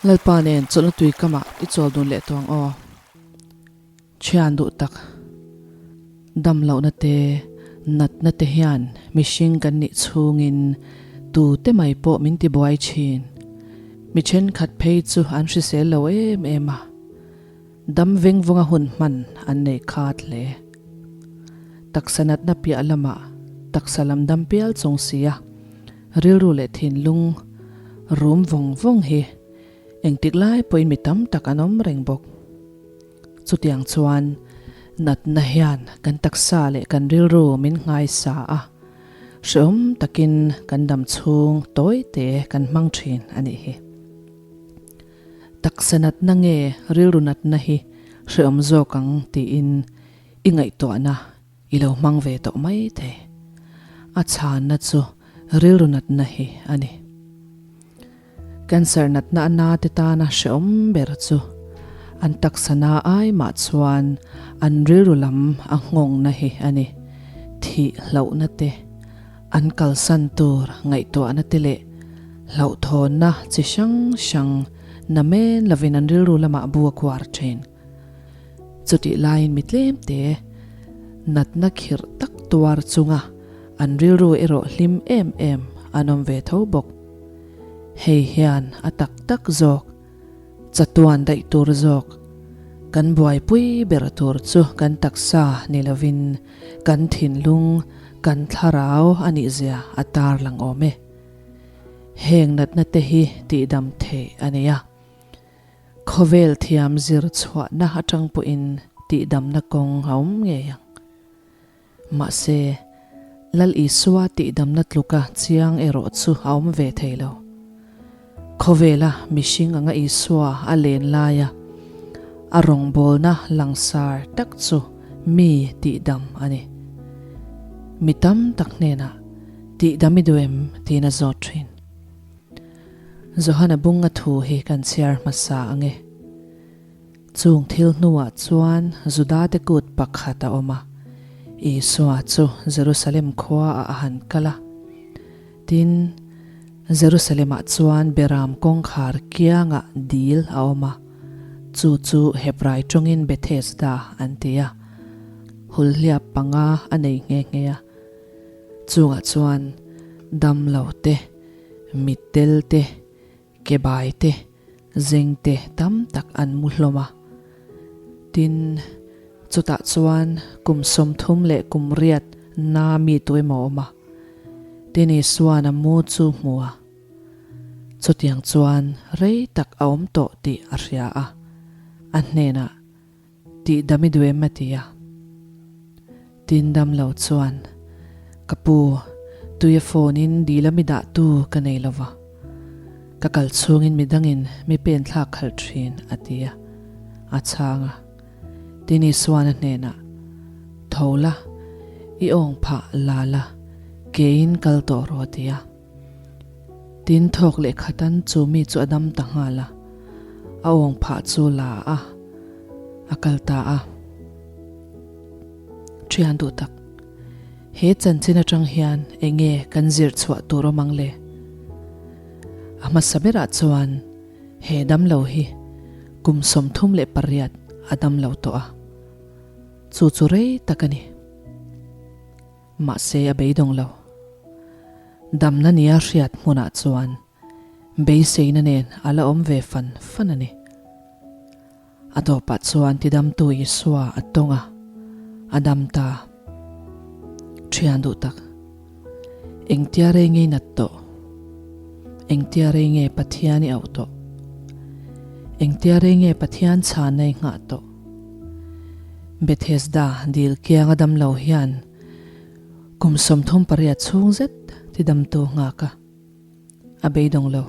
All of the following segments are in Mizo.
Lalpa nen chawlhna tui kamah i chawl dun leh tawh ang aw. Thian duh tak, dam lohna te, natna te hian mihring kan nih chhungin tu te mai pawh min ti buai thin. Mi thenkhat phei chu an hrisel lo em em a, dam veng vawnga hun hman an nei khat hle. Taksa natna piah lamah taksa lam dam pial chung sia rilru leh thinlung rum vawng vawng hi engtik lai pawhin mi tam tak an awm reng bawk. Chutiang chuan natna hian kan taksa leh kan rilru min nghaisa a, hrehawm takin kan dam chhung tawi te kan hmang thin a nih hi. Taksa natna nge rilru natna hi hrehawm zawk ang tiin i ngaihtuahna i lo hmang ve tawh mai thei. A chhanna chu rilru natna hi a ni. Cancer natna a na te tana hrehawm ber chu an taksa na ai mah chuan an rilru lam a nghawngna hi a ni. Thih hlauhna te, an kalsan tur ngaihtuahna te leh hlauhthawnna chi hrang hrang na men lovin an rilru lamah bu a kuar thin. Chutih laiin mi tlem te natna khirh tak tuar chunga an rilru erawh hlim em em an awm ve tho bawk. Hei hian a tak tak zawk, chatuan daih tur zawk, kan buaipui ber tur chu kan taksa ni lovin kan thinlung, kan thlarau a nih zia a tarlang awm e. Heng natna te hi tihdam theih a ni a. Khawvel thiam zir chhuahna atang pawhin tihdamna kawng a awm ngei ang. Mahse, Lal Isua tihdamna tluka chiang erawh chu a awm ve thei lo. Khawvela mihring anga Isua a len laia a rawngbawlna langsar tak chu mi tihdam a ni. Mi tam tak hnenah tihdam i duh em tiin a zawt thin. Johana bunga thu hi kan chhiar hmasa ang e. Chung thil hnuah chuan Judate kut pakhat a awm a, Isua chu Jerusalem khuaah a han kal a. Tin, Jerusalemah chuan Beram kawngkhar kiangah dil a awm a, chu chu Hebrai tawngin Bethesda an ti a, hulhliap panga a nei nghe nghe a. Chungah chuan damlo te, mittel te, Ke bai te, zeng te tam tak an mu hlawm a. Tin, chutah chuan kum 30 leh kum riat na mi tuemaw awm a. Tin Isuan a mu chu hmu a. Chutiang chuan rei tak a awm tawh tih a hria a. A hnenah, Tih dam i duh em a ti a. Tin dam lo chuan, Ka pu, tuia phone in dil a mi dah tu ka nei lo va. Ka kal chhungin midangin mi pen thlak khalh thin a ti a. A chhang a. Tin Isuan a hnenah, Tho la, i awng phah la la, keiin kal tawh rawh a ti a. Tin thawk leh khatan chu mi chu a dam ta nghal a, a awng phah chu la a, a kal ta a. Thian duh tak, he chanchin atang hian eng nge kan zir chhuah tur awm ang le? A hmasa berah chuan he damlo hi kum 38 a damlo tawh a, chu chu rei tak a ni. Mahse a beidawng lo. Damna nia hriat hmunah chuan beiseina nen a la awm ve fan fan a ni. A tawpah chuan tidamtu Isua a tawng a, a dam ta. Thian duh tak, engtia rei nge i nat tawh? Engtia rei nge Pathian i auh tawh? Engtia rei nge Pathian chhanna i nghah tawh? Bethesda dil kianga damlo hian kum 38 chhung zet tidamtu nghak a, a beidawng lo.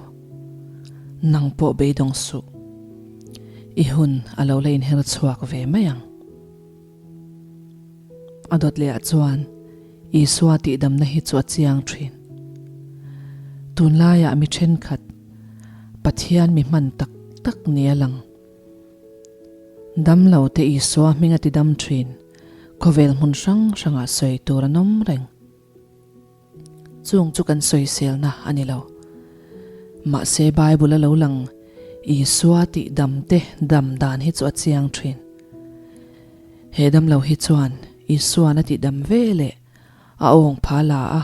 Nang pawh beidawng suh. I hun a lo la inher chhuak ve mai ang. A dawt leh ah chuan Isua tihdamna hi chu a chiang thin. Tunlaiah mi thenkhat Pathian mi hman tak tak ni a lang. Damlo te Isua hming a ti dam thin, khawvel hmun hrang hrangah sawi tur an awm reng. Chung chu kan sawiselna a ni lo. Mahse Bible a lo lang. Isua tih dam te dam dan hi chu a chiang thin. He damlo hi chuan Isuan a tih dam ve leh a awng pha la a,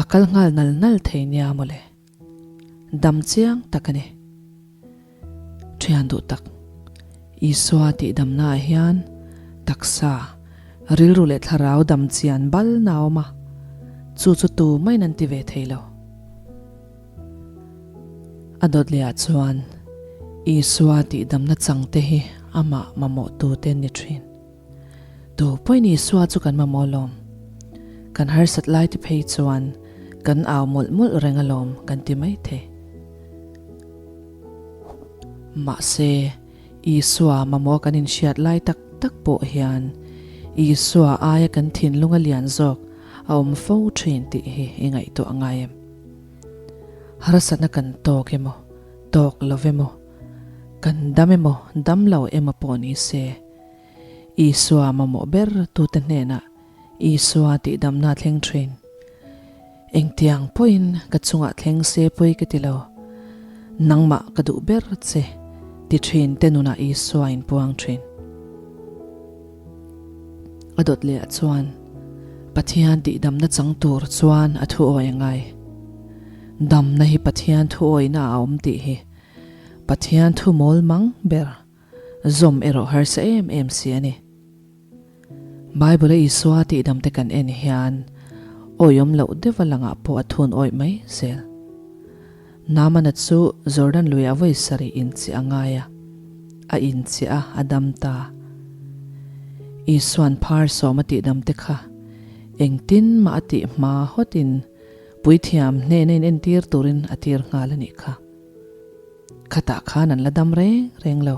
a kal nghal nal nal thei nia mawle. Dam chiang tak a ni. Thian duh tak, Isua tih damnaah hian taksa, rilru leh thlarau dam chian bal na a awm a, chu chu tu maiin an ti ve thei lo. A dawt lehah chuan Isua tih damna changte hi amah mamawhtute an ni thin. Tu pawhin Isua chu kan mamawh alawm. Kan harsat lai te phei chuan kan au mawlh mawlh reng alawm kan ti mai thei. Mahse, Isua mamawh kan inhriat lai tak tak pawh hian Isua aia kan thinlung a lian zawk a awm fo thin tih hi i ngaihtuah ngai em? Harsatna kan tawk emaw, tawk lo emaw, kan dam emaw, dam lo emaw pawh ni se, Isua mamawh ber tute hnenah Isua tihdamna a thleng thin. Engtiang pawhin ka chungah thleng se pawi ka ti lo. Nangmah ka duh ber che ti thin te nunah Isua in puang thin. A dawt leh ah chuan Pathian tihdamna chang tur chuan a thu awi a ngai. Damna hi Pathian thu awihna a awm tih hi Pathian thu mawl mang ber zawm erawh harsa em em si a ni. Bible-a Isua tihdam te kan en hian awiawm loh deuha langah pawh a thun awih mai zel. Naamana chu Jordan luiah vawi sarih inchiah a ngai a, a inchiah a, a dam ta. Isua'n phar sawm a tihdam te kha engtin mah a tih hma hawtin puithiam hnena inentir turin a tir nghal a nih kha. Khatah khan an la dam reng reng lo.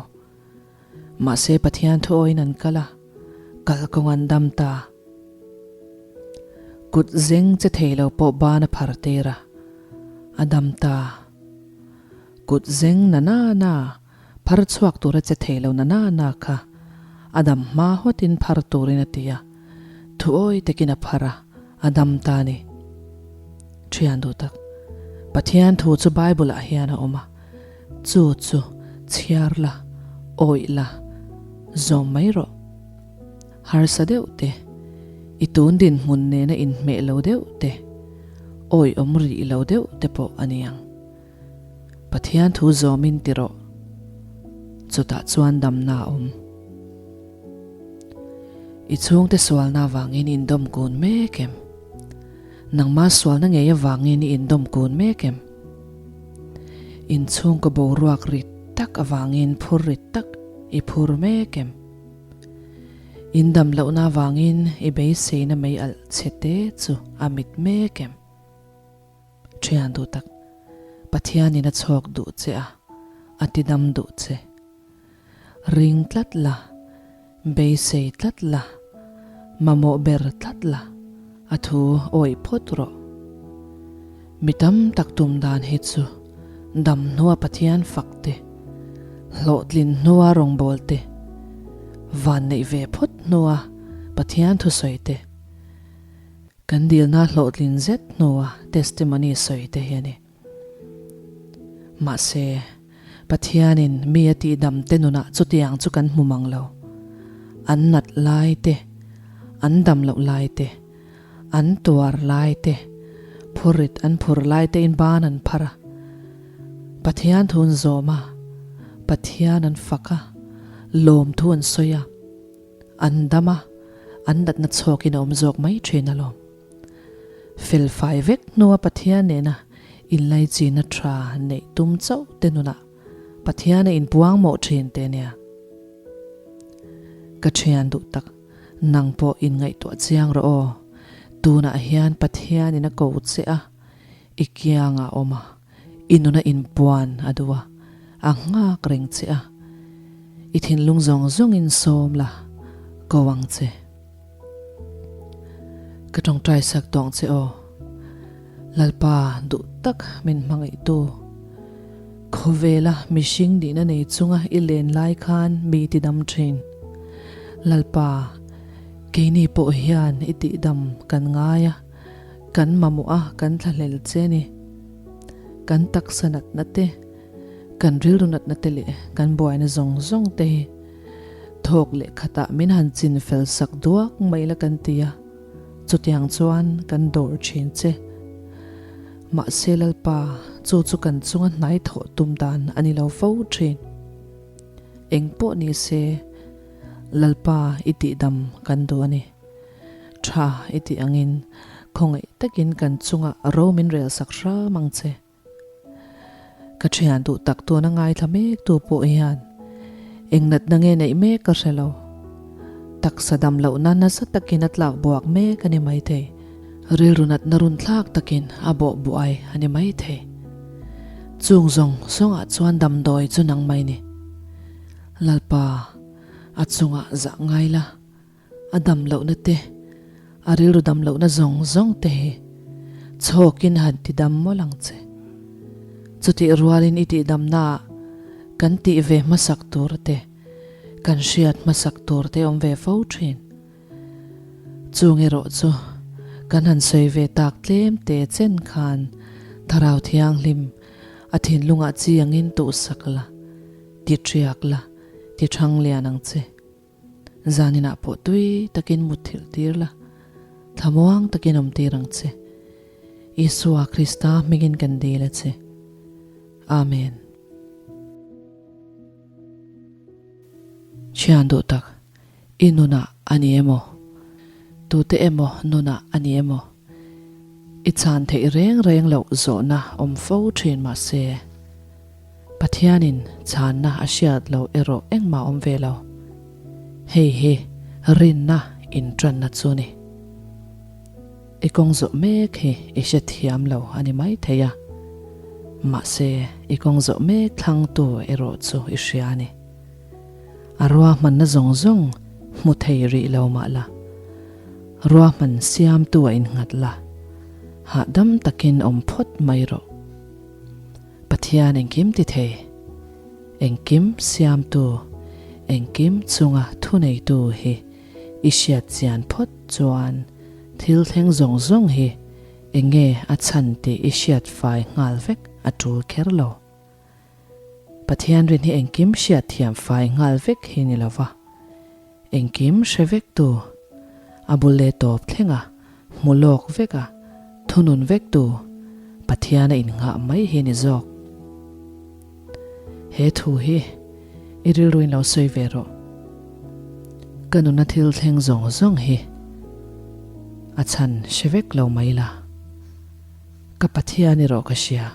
Mahse Pathian thu awiin an kal a, kal kawng an dam ta. Kut zeng che thei lo pawh ban a phar tir a, a dam ta. Kut zeng na na na, phar chhuak tura che thei lo na na na kha a dam hma hawtin phar turin a ti a, thu awi takin a phar a, a dam ta a ni. Thian duh tak, Pathian thu chu Bible-ah hian a awm a, Chu chu chhiar la, awih la, zawm mai rawh. Harsa deuh te, i tun dinhmun nena inhmeh lo deuh te, awih awm rih lo deuh te pawh a ni ang. Pathian thu zawmin ti rawh. Chutah chuan damna a awm. I chhungte sualna avangin i indawm kun mek em? Nangma sualna ngei avangin i indawm kun mek em? Inchhungkaw boruak rit tak avangin phur rit tak i phur mek em? In dam lohna avangin i beiseina mei alh chhe te chu a mit mek em? Thian duh tak, Pathianin a chhawk duh che a, a tidam duh che. Ring tlat la, beisei tlat la, mamawh ber tlat la, a thu awih phawt rawh. Mi tam tak tum dan hi chu dam hnua Pathian fak te, hlawhtlin hnua rawngbâwl te, vanneih ve phawt hnua Pathian thusawi te, kan dilna hlawhtlin zet hnua testimony sawi te hi a ni. Mahse, Pathianin mi a tihdam te nunah chutiang chu kan hmu mang lo. An nat lai te, an dam loh lai te, an tuar lai te, phurrit an phur lai tein ban an phar a. Pathian thu an zawm a, Pathian an fak a, lawmthu an sawi a, an dam a, an natna chhawkin a awm zawk mai thin alawm. Felfai vek hnua Pathian nena inlaichina tha neih tum chauh te nunah Pathian a inpuang mawh thin te nia. Ka thian duh tak, nang pawh inngaihtuah chiang rawh aw. Tunah hian Pathianin a ko che a, i kiangah a awm a, i nuna inpuan a duh a, a nghak reng che a. I thinlung zawng zawngin sawm la, ko ang che. Ka tawngtai sak tawng che aw. Lalpa duh tak min hmangaihtu. Khawvela mihring nihna nei chunga i len lai khan mi ti dam thin. Lalpa, keini pawh hian i tihdam kan ngai a, kan mamawh a kan thlahlel che ni. Kan taksa natna te. Kan rilru natna te leh kan buaina zawng zawng te hi thawk leh khatah min han chin fel sak duak mai la kan ti a, chutiang chuan kan dawr thin che. Mahse Lalpa, chu chu kan chunga hnai thawh tum dan a ni lo fo thin. Eng pawh ni se, Lalpa i tihdam kan duh a ni. Tha i tih angin khawngaih takin kan chungah ro min rel sak hram ang che. Ka thian duh tak tuna ngaithla mek tu pawh hian eng natna nge neih mek ka hre lo. Taksa dam lohna nasa takin a tlak buak mek a ni maithei. Rilru natna run thlak takin a bawh buai a ni maithei. Chung zawng zawngah chuan damdawi chu nang mai ni. Lalpa, a chungah zah ngai la. A dam lohna te, a rilru dam lohna zawng zawng te hi chhawkin han ti dam mawlh ang che. Chutih rualin i tihdamnaah kan tih ve hmasak tur te, kan hriat hmasak tur te awm ve fo thin. Chung erawh chu kan han sawi ve tak tlem te chen khan Thlarau Thianghlim a thinlungah chi angin tuhsak la, ti ṭiak la, ti ṭhang lian ang che. Zaninah pawh tui takin mutthilh tir la, thlamuang takin awm tir ang che. Isua Krista hmingin kan dil a che. Amen. Thian duh tak, i nunah a ni emaw? Tute emaw nunah a ni emaw? I chhan theih reng reng loh zawhna awm fo thin mahse, Pathianin chhanna a hriat loh erawh engmah awm ve lo. Hei hi rinna intanna chu ni. I kawng zawh mek hi i hre thiam lo a ni maithei a, mahse i kawng zawh mek thlangtu erawh chu i hria a ni. A ruahmanna zawng zawng hmu thei rih lo mah la, ruahman siamtu a innghat la, hahdam takin awm phawt mai rawh. Pathian engkim ti thei, engkim siamtu, engkim chunga thuneitu hi i hriat chian phawt chuan thil thleng zawng zawng hi enge a chhan tih i hriat fai nghal vek a tul kher lo. Pathian rin hi engkim hriat thiam fai nghal vek hi ni lova, Engkim hre vek tu, a bul leh tawp thleng a, hmu lawk vek a, thunun vek tu, Pathian a innghah mai hi ni zawk. He thu hi i rilruin lo sawi ve rawh. Ka nuna thil thleng zawng zawng hi a chhan hre vek lo mai la. Ka Pathian erawh ka hria.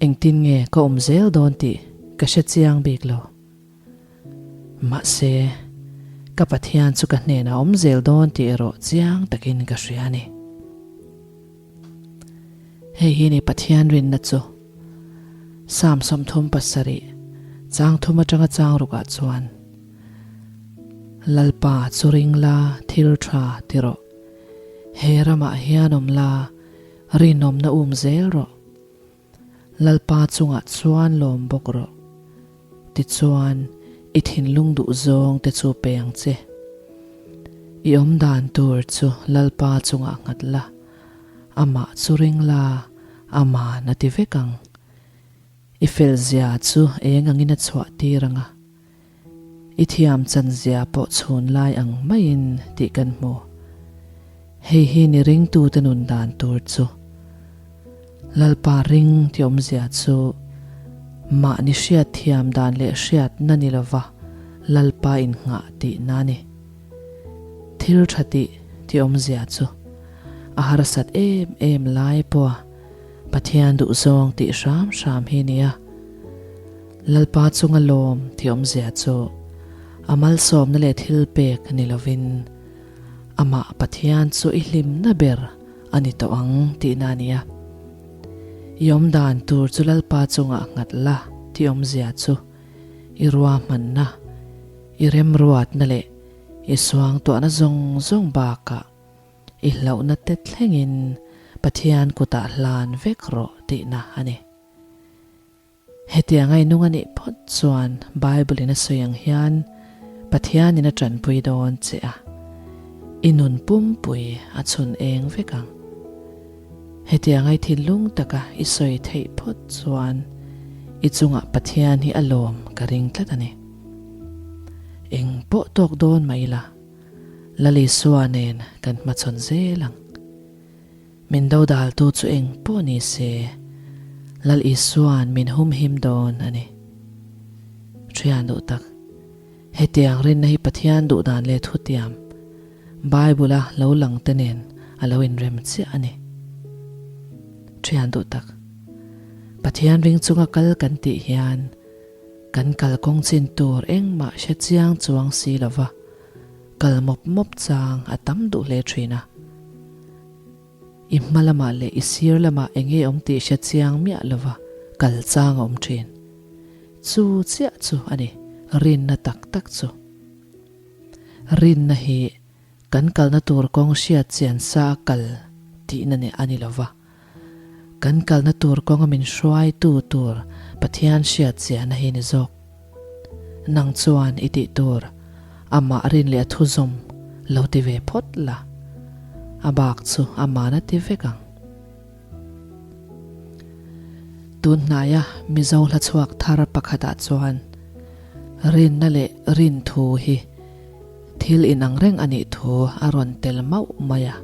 Engtin nge ka awm zel dawn tih ka hre chiang bik lo. Mahse, ka Pathian chu ka hnenah awm zel dawn tih erawh chiang takin ka hria a ni. Hei hi ni Pathian rinna chu. Psalm 37, chang thum atanga chang rukah chuan, Lalpa chu ring la, thil tha ti rawh. He ramah hian awm la, rinawmna um zel rawh. Lalpa chungah chuan lawm bawk rawh. Tichuan, i thinlung duh zawng te chu pe ang che. I awm dan tur chu Lalpa chungah nghat la, amah chu ring la, aman a ti vek ang. I felzia chu eng angin a chhuah tir ang a. I thiam chanzia pawh chhun lai ang maiin tih kan hmu. Hei hi ni ringtute nun dan tur chu. Lalpa ring ti awmzia chu mahni hriat thiam dan leh hriatna ni lova Lalpa innghah tihna a ni. Thil tha tih ti awmzia chu a harsat em em lai pawha Pathian duhzawng tih hram hram hi nia. Lalpa chunga lawm tih awmzia chu a malsawmna leh thil pek ni lovin amah Pathian chu i hlimna ber a ni tawh ang tihna a ni a. I awmdan tur chu Lalpa chungah nghat la tih awmzia chu i ruahmanna, i remruatna leh i suangtuahna zawng zawng bakah i hlauhna te thlengin Pathian kutah hlan vek rawh tihna a ni. Hetiang a inung a nih phawt chuan Bible in a sawi ang hian Pathianin a tanpui dawn che a, i nun pumpui a chhun eng vek ang. Hetiang a i thinlung taka i sawi theih phawt chuan. I chungah Pathian hi a lawm ka ring tlat a ni. Eng pawh tawk dawn mah ila, Lal Isua nen kan hmachhawn zel ang. Min dodaltu chu eng pawh ni se, Lal Isua'n min humhim dawn a ni. Thian duh tak, hetiang rinna hi Pathian duhdan leh thutiam, Bible-a lo lang te nen a lo inrem chiah a ni. Thian duh tak, Pathian ring chunga kal kan tih hian kan kalkawng chin tur engmah hre chiang chuang si lova kal mawp mawp chang a tam duh hle thin a. I hma lamah leh i sir lamah eng nge awm tih hre chiang miah lova kal chang a awm thin. Chu chiah chu a ni rinna tak tak chu. Rinna hi kan kalna tur kawng hriat chian sa a kal tihna nih a ni lova. Kan kalna tur kawnga min hruaitu tur Pathian hriat chiahna hi ni zawk. Nang chuan i tih tur amah rin leh a thuzawm lo ti ve phawt la, a bak chu amahna ti vek ang. Tun hnaia Mizo hla chhuak thar pakhatah chuan rinna leh rin thu hi thil inang reng a nih thu a rawn tel mauh mai a,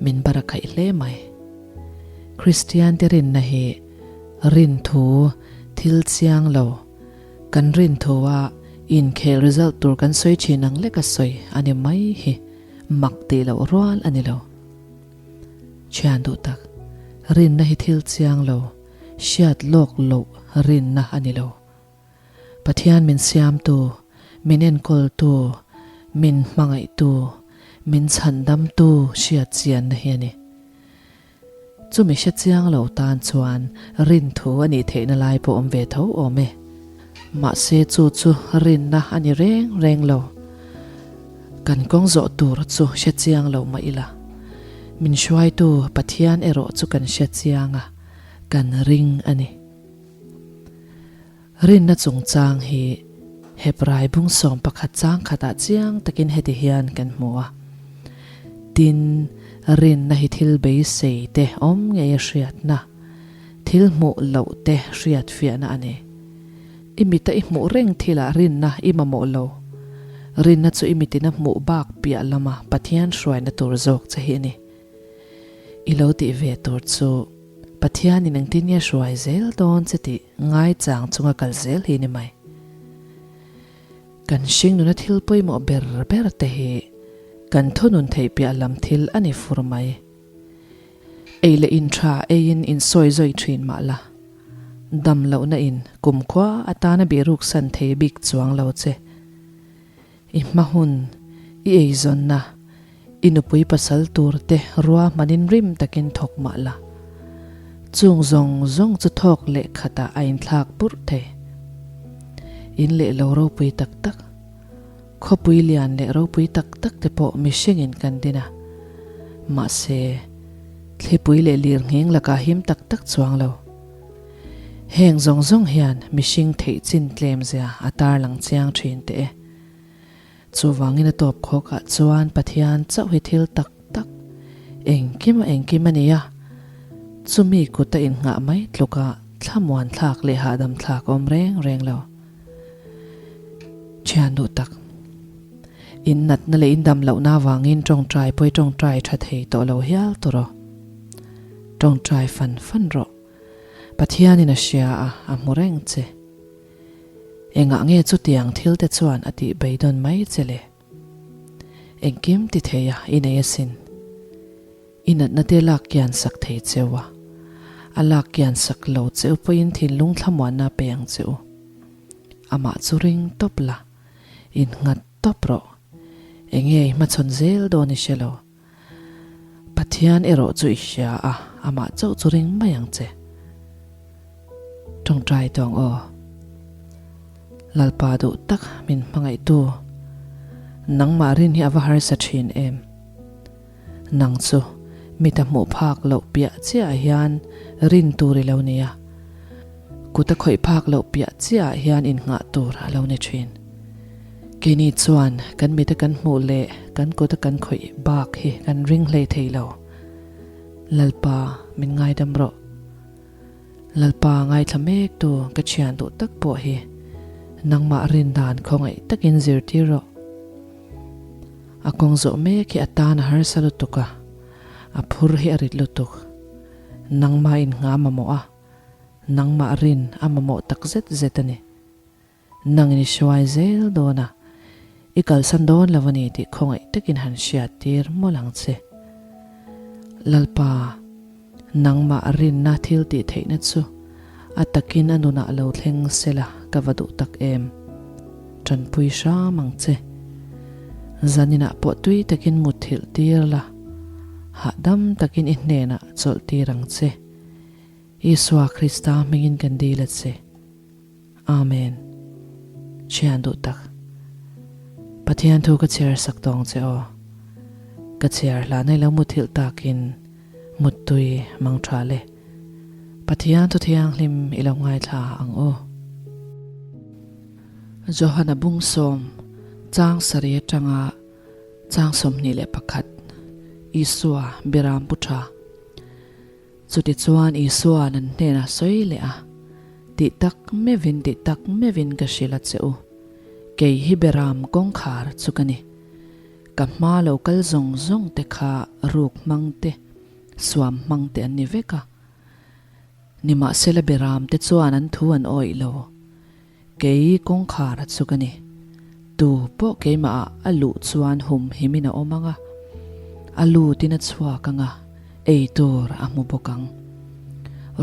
min bar a khaih hle mai. Kristiante rinna hi rin thu thil chiang lo, kan rin thu a inkhel result tur kan sawi thin ang lek a sawi a ni mai hi mak tih loh rual a ni lo. Thian duh tak, rinna hi thil chiang lo, hriat lawk loh rinna a ni lo. Pathian min siamtu, min enkawltu, min hmangaihtu, min chhandamtu hriat chianna hi a ni. Chumi hre chiang lo tan chuan rin thu a nih theihna lai pawh awm ve tho awm e. Mahse chu chu rinna a ni reng reng lo. Kan kawng zawh tur chu hre chiang lo mah ila, min hruaitu Pathian erawh chu kan hre chiang a, kan ring a ni. Rinna chungchang hi Hebrai bung 11 chang khatah chiang takin heti hian kan hmu a, Tin, rinna hi thil beisei te awm ngei a hriatna, thil hmuh loh te hriat fiahna a ni. I mita i hmuh reng thilah rinna i mamawh lo. Rinna chu i mitin a hmuh bak piah lama Pathian hruaina tur zawk che hi a ni. I lo tih ve tur chu Pathianin engtin nge hruai zel dawn che tih ngaichang chunga kal zel hi ni mai. Kan hringnuna thil pawimawh ber ber te hi kan thunun theih piah lam thil a ni fur mai. Ei leh in tha eiin insawi zawi thin mah la, dam lohna in kumkhua atana bihruksan thei bik chuang lo che. I hma hun, i eizawnna, i nupui pasal tur te ruahmanin rim takin thawk mah la. Chung zawng zawng chu thawk leh khatah a inthlak purh thei. In leh lo ropui tak tak, khawpui lian leh ropui tak tak te pawh mihringin kan din a. Mahse, thlipui leh lirnghing lakah him tak tak chuang lo. Heng zawng zawng hian mihring theih chin tlem zia a tarlang chiang thin teh e. Chuvangin a tawp khawkah chuan Pathian chauh hi thil tak tak, engkim a engkim a ni a, chumi kut a innghah mai tluka thlamuan thlak leh hahdam thlak a awm reng reng lo. Thian duh tak, in natna leh in dam lohna avangin tawngtai pawi tawngtai tha thei tawh lo hial tawh rawh. Tawngtai fan fan rawh. Pathianin a hria a, a hmu reng che. Engah nge chutiang thil te chuan a tih beidawn mai che le? Engkim ti thei a i nei asin. I natna te lak kian sak thei cheu a, a lak kian sak lo cheu pawhin thinlung thlamuanna a pe ang che u. Amah chu ring tawp la, innghat tawp rawh. Enge i hmachhawn zel dawn i hre lo. Pathian erawh chu i hria a, amah chauh chu ring mai ang che. Tawngtai tawng aw. Lalpa duh tak min hmangaihtu, nangmah rin hi a va harsa thin em? Nang chu mita hmuh phak loh piah chiahah hian rin tur i lo ni a, Kut a khawih phak loh piah chiahah hian innghah tur a lo ni thin. Keini chuan kan mita kan hmuh leh kan kuta kan khawih bak hi kan ring hlei thei lo. Lalpa, min ngaidam rawh. Lalpa ngaithla mek tu ka thian duh tak pawh hi nangmah rin dan khawngaih takin zirtir rawh. A kawng zawh mek hi a tan a harsa lutuk a, a phur hi a rit lutuk. Nangmah in ngha mamawh a, nangmah rin a mamawh tak zet zet a ni. Nangin i hruai zel dawn a, i kalsan dawn lo a ni tih khawngaih takin han hriat tir mawlh ang che. Lalpa, nangmah rinna thil tih theihna chu a takin a nunah lo thleng sela ka va duh tak em. Tanpui hram ang che. Zaninah pawh tui takin mutthilh tir la, hahdam takin i hnenah chawlh tir ang che. Isua Krista hmingin kan dil a che. Amen. Thian duh tak. Pathian thu ka chhiar sak tawng che aw. Ka chhiar hlan ai lo muthilh takin muttui mang tha le. Pathian thu thianghlim i lo ngaithla ang aw. Johana bungsawm chang sarih atanga chang 21 Isua Biram Pu Tha. Chutichuan Isua'n an hnenah sawi leh a, Tih tak meuhin, tih tak meuhin ka hrilh a che u, kei hi Beram kawngkhar chu ka ni. Ka hma lo kal zawng zawng te kha ruk hmang te, suam hmang te an ni vek a. Nimahsela Beram te chuan an thu an awih lo. Kei kawngkhar a chuk a ni. Tu pawh keimah ah a luh chuan hum himin a awm ang a, a lutin a chhuak ang a, ei tur a hmu bawk ang.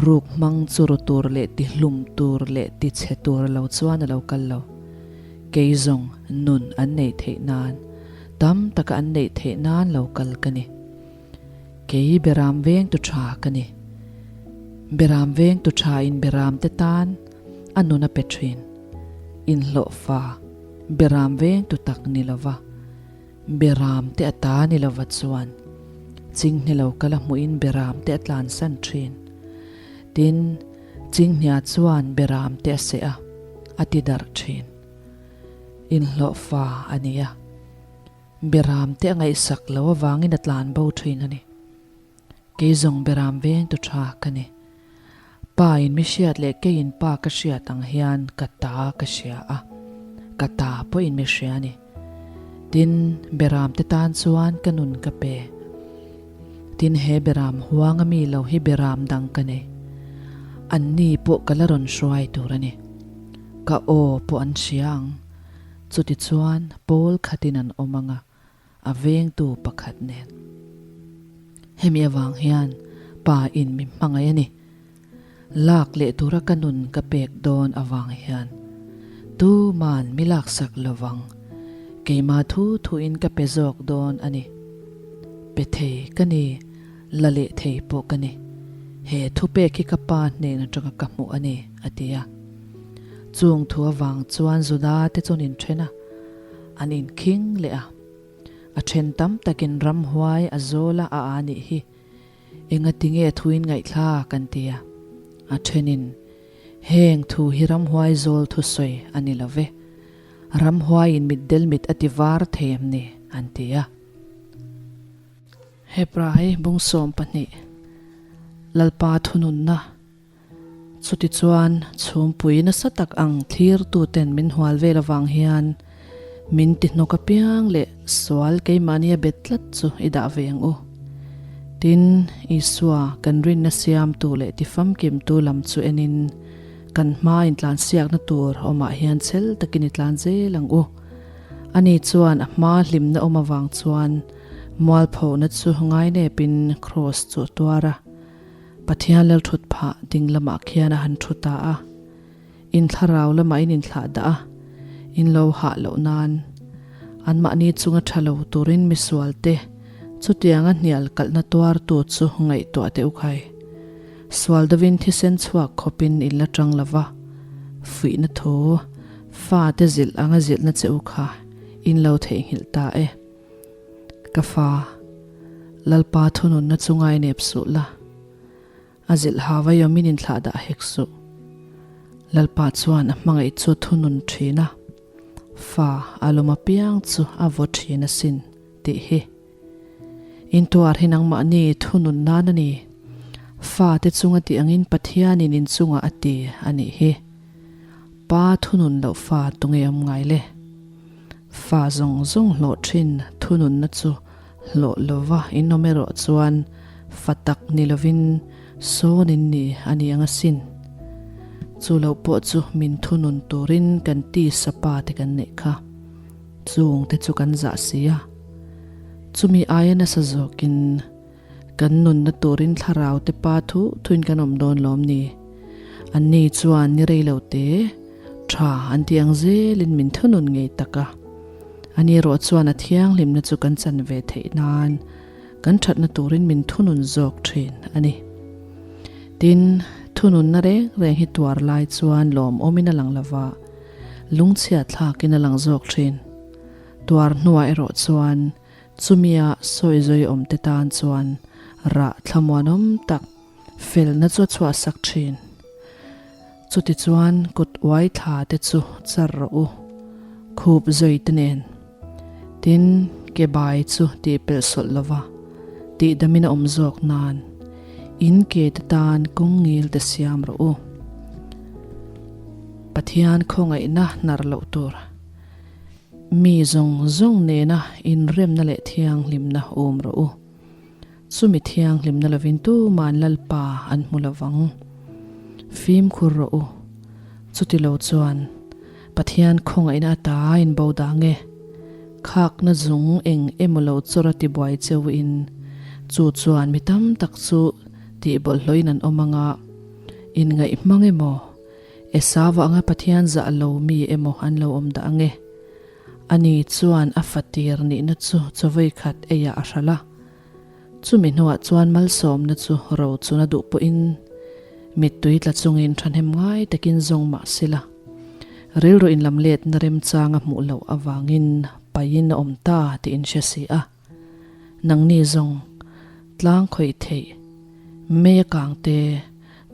Ruk hmang chu ru tur leh ti hlum tur leh ti chhe tur lo chuan a lo kal lo. Kei zawng nun an neih theih nan, tam taka an neih theih nan lo kal ka ni. Kei Beram vengtu tha ka ni. Beram vengtu tha in Beram te tan a nun a pe thin. Inhlawhfa, Beram vengtu tak ni lova, Beram te a ta ni lova chuan Chinghne lo kal a hmuhin Beram te a tlansan thin. Tin, Chinghnia chuan Beram te a seh a, a ti darh thin. Inhlawhfa a ni a. Beram te a ngaihsak lo avangin a tlan bo thin a ni. Kei zawng Beram veng tu tha ka ni. Pa in mi hriat leh kei in pa ka hriat ang hian ka ta ka hria a, ka ta pawh in mi hria a ni. Tin, Beram te tan chuan ka nun ka pe. Tin, he Beram huang a mi lo hi Beram dang ka nei. An ni pawh ka la rawn hruai tur a ni. Ka aw pawh an hria ang. Chutichuan pawl khatin an awm ang a, a vengtu pakhat nen. Hemi avang hian Pa in mi hmangaih a ni. Lak leh tura ka nun ka pek dawn avang hian tuman mi laksak lovang, keimah thu thuin ka pe zawk dawn a ni. Pe thei ka ni, la leh thei pawh ka ni. He thupek hi ka Pa hnen atanga ka hmuh a ni, a ti a. Chung thu avang chuan Juda te chuan inthen a, an inkhing leh a. A then tam takin ramhuai a zawl a a a nih hi. Engatinge thuin ngaihthlak an ti a. A thenin, Heng thu hi ramhuai zawl thusawi a ni lo ve. Ramhuaiin mitdel mit a ti var thei em ni? an ti a. Hebrai bung 12, Lalpa thununna. Chutichuan, chhumpui nasa tak ang thlirtuten min hual vel avang hian min ti hnawk apiang leh sual keimahnia bet tlat chu i dah ve ang u. Tin, Isua kan rinna siamtu leh tifamkimtu lam chu enin kan hma intlansiakna tur awmah hian chhel takin i tlan zel ang u. Ani chuan a hma hlimna awm avang chuan mualphona chu ngainepin kraws chu a tuar a. Pathian lal thut phah ding lamah khian a han thu ta a, in thlarau lamah in inthlah dah a, in lo hah loh nan anmahni chunga tha lo turin misual te chutianga hnial kalhna tuartu chu ngaihtuah teh u khai. Sual dovin thisen chhuak khawpin in la tang lo va, fuihna thu fate zilh anga zilhna che u kha in lo theihnghilh ta e. Ka fa, Lalpa thununna chu ngainep suh la, a zilh ha vaiawmin inthlah dah hek suh. Lalpa chuan a hmangaih chu thunun thin a, fa a lawm apiang chu a vaw thin asin tih hi. Intuar hi nangmahni thunun nan a ni. Fate chunga tih angin Pathianin in chungah a ti a nih hi. Pa thunun loh fa tunge awm ngai le? Fa zawng zawng hlawh thin thununna chu hlawh lova in awm erawh chuan fa tak ni lovin sawn in ni a ni ang asin. Chu lo pawh chu min thunun turin kan tisa pa te kan neih kha. Chung te chu kan zah si a. Chumi aia nasa zawkin Kan nunna turin thlarau te pa thu thuin kan awm dawn lawm ni? Anni chuan ni rei lo te, tha an ti ang zelin min thunun ngei tak a. Ani erawh chuan a thianghlimna chu kan chan ve theih nan kan thatna turin min thunun zawk thin a ni. Tin, thununna reng reng hi tuar lai chuan lawmawmin a lang lova, lungchhiat thlakin a lang zawk thin. Tuar hnuah erawh chuan Chumia sawi zawi awmte tan chuan rah thlamuanawm tak felna chu a chhuahsak thin. Chutichuan kut uai thla te chu char rawh u, khup zawi te nen. Tin, ke bai chu tih pelh sawlh lova tihdamin a awm zawk nan in ke te tan kawng ngil te siam rawh u. Pathian khawngaihna hnar loh tur. Mi zawng zawng nena inremna leh thianghlimna awm rawh u. Chumi thianghlimna lovin tuman Lalpa an hmu lovang. Fimkhur rawh u. Chuti lo chuan Pathian khawngaihna ata in bo dang e. Khakna zung eng emaw lo chawr a tibuai cheu in chu chuan mi tam tak chu tihbawlhhlawhin an awm anga inngaih hmang emaw Esau anga Pathian zah lo mi emaw an lo awm dah ange? Ani chuan a fatir nihna chu chawei khat eiah a hralh a. Chumi hnuah chuan malsawmna chu ro chuna duh pawhin mittui tla chungin thahnem ngai takin zawng mah sela, rilru inlamletna remchanga hmuh loh avangin paiin a awm ta tih in hre si a. Nangni zawng tlang khawih theih, mei a kang te,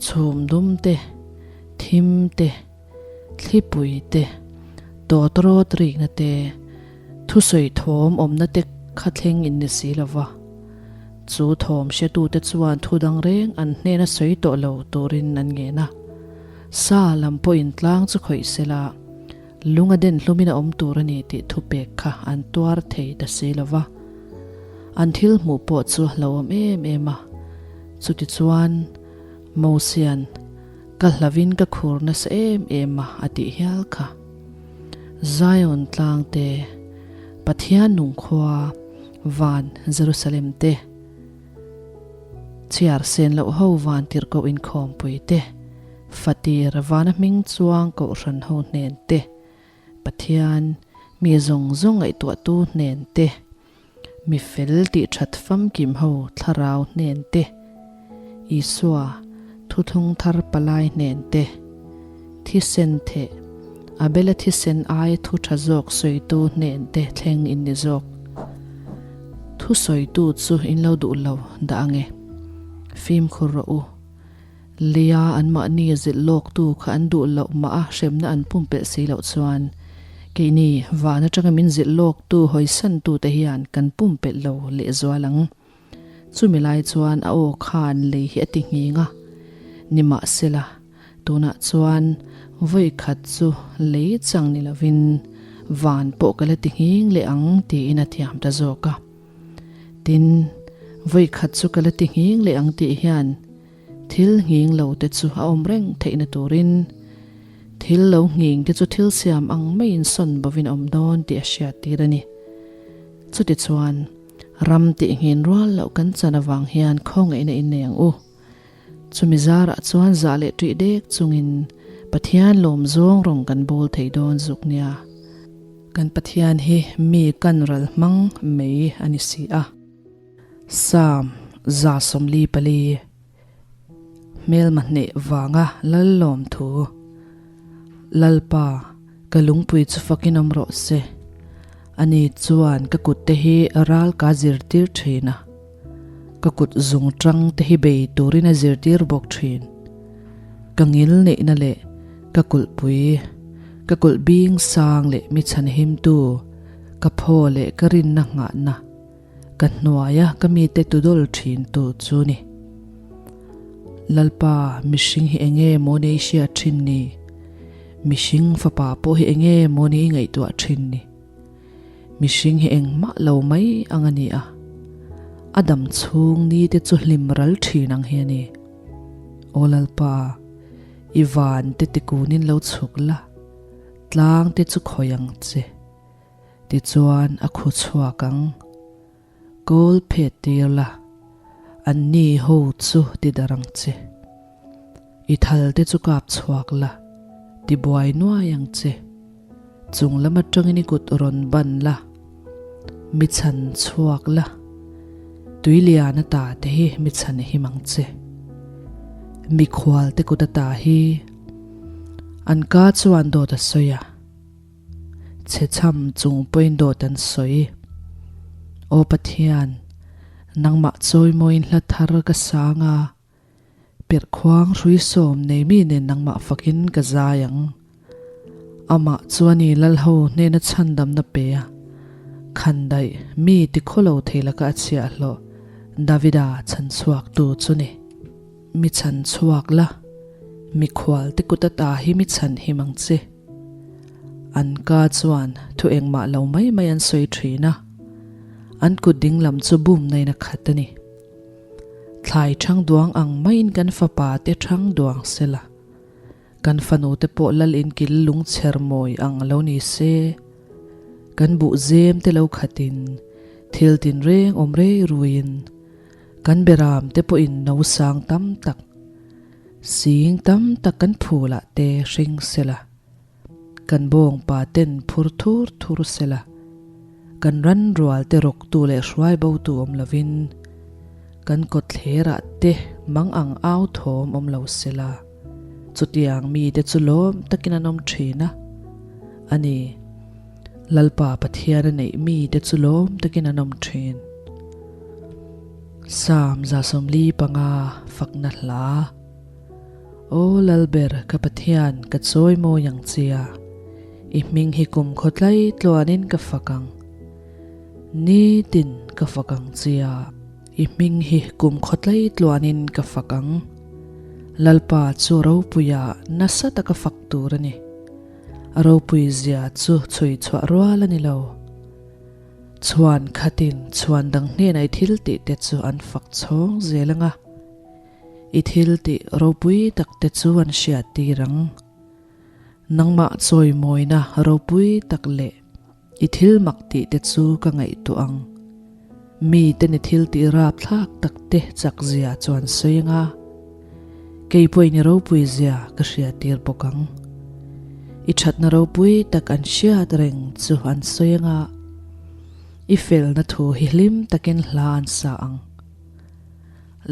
chhum dum te, thim te, thlipui te, tawtrawt rikna te, thusawi thawm awmna te kha thleng in ni si lo va. Chu thawm hretute chuan thu dang reng an hnena sawi tawh lo turin an ngen a. Sa lam pawhin tlang chu khawih sela, Lung a den hlumin a awm tur a ni tih thupek kha an tuar thei ta si lo va. An thil hmuh pawh chu a hlauhawm em em a. Chutichuan, Mosian, Ka hlavin ka khur nasa em em a, a tih hial kha. Zion tlang te, Pathian nung khua, van Jerusalem te, chhiar sen loh ho van tirhkoh inkhawmpui te, Fatir vana hming chuang kohhran ho hnen te, Pathian mi zawng zawng ngaihtuahtu hnen te, mi fel tih that famkim ho thlarau hnen te, Isua thuthlung thar palai hnen te, thisen theh, Abela thisen aia thu tha zawk sawitu hnen te thleng in ni zawk. Thu sawitu chu in lo duh lo dah ange. Fimkhur rawh u. Leia anmahni zilh lawktu kha an duh loh mah a hremna an pumpelh si loh chuan keini van atanga min zilh lawktu hawisantute hian kan pumpelh lo lehzual ang. Chumi lai chuan a aw khan lei hi a ti nghing a, nimahsela tunah chuan vawi khat chu lei chang ni lovin van pawh ka la ti nghing leh ang tiin a thiam ta zawk a. Tin, vawi khat chu ka la ti nghing leh ang tih hian thil nghing lo te chu a awm reng theihna turin thil lo nghing te chu thil siam ang maiin sawn bovin a awm dawn tih a hriat tir a ni. Chutichuan, ram tih nghin rual loh kan chan avang hian khawngaihna innei ang u. Chumi zarah chuan zah leh ṭih dek chungin Pathian lawm zawng rawng kan bawl thei dawn zuk nia. Kan Pathian hi mi kan ral hmang mai a ni si a. Psalm 144 Hmelma hneh vanga lal lawm thu Lalpa, ka lungpui chu fakin awm rawh se. Ani chuan ka kutte hi ral ka zirtir thin a. Ka kut zung tang te hi bei turin a zirtir bawk thin. Ka ngil neihna leh ka kulhpui, ka kulh bing sang leh mi chhanhimtu, ka phaw leh ka rinna nghahna, ka hnuaia ka mite tudawl thintu chu ni. Lalpa, mihring hi enge maw ni i hriat thin ni? Mihring fapa pawh hi enge maw ni i ngaihtuah thin ni? Mihring hi engmah lo mai ang a ni a, a dam chhung ni te chu hlim ral thin ang hi a ni. Aw Lalpa, i van te tikunin lo chhuk la, tlang te chu khawi ang che. Tichuan a khu chhuak ang. Kawl phet tir la, an ni ho chu ti darh ang che. I thal te chu kap chhuak la, ti buai nuai ang che. Chung lam atangin i kut rawn ban la, mi chhan chhuak la, tui lian ata te hi mi chhan him ang che. Mikhual te kut ata hi an ka chuan dawt a sawi a. Chhechham chung pawhin dawt an sawi. Aw Pathian, nangmah chawimawiin hla thar ka sang a, perhkhuang hrui sawm nei mi nen nangmah fakin ka zai ang. Amah chuan i Lalho hnena chhandamna pe a, khandaih mi tikhawlo thei laka a chhiahhlawh Davida chhanchhuaktu chu ni. Mi chhan chhuak la, mikhual te kut ata hi mi chhan him ang che. An ka chuan thu engmah lo mai mai an sawi thin a, an kut ding lam chu bum nain a khat a ni. Thlai thang duang ang maiin kan fapa te thang duang se la, kan fanu te pawh lal inkil lungchher mawi ang lo ni se, kan buh zem te lo khatin thil tinreng awm rei ruiin, Kan beram te pawhin no sang tam tak, sing tam tak kan phulah te hring sela, kan bawngpa ten phur thur thur sela, kan ran rual te rawktu leh hruai botu awm lovin, kan kawtthlerah te mang ang au thawm awm lo sela, chutiang mite chu lawm takin an awm thin a, a ni. Lalpa Pathian a neih mite chu lawm takin an awm thin. Psalm 145 fakna hla. Aw Lalber ka Pathian ka chawi mawi ang chia, i hming hi kum khawtlai tluanin ka fak ang. Nitin ka fak ang chia, i hming hi kum khawtlai tluanin ka fak ang. Lalpa chu ropuia nasa taka fak tur a ni. A ropui zia chu chhui chhuah rual a ni lo. Chhuan khatin chhuan dang hnenah i thil tih te chu an fak chhawng zel ang a, i thil tih ropui tak te chu an hriat tir ang. Nangmah chawimawina ropui tak leh I thil mak tih te chu ka ngaihtuah ang. Miten i thil tih rapthlak tak te chak zia chuan sawi anga, kei pawhin i ropui zia ka hriattir bawk ang. I thatna ropui tak an hriat reng chu an sawi anga, i felna thu hi hlim takin hla an sa ang.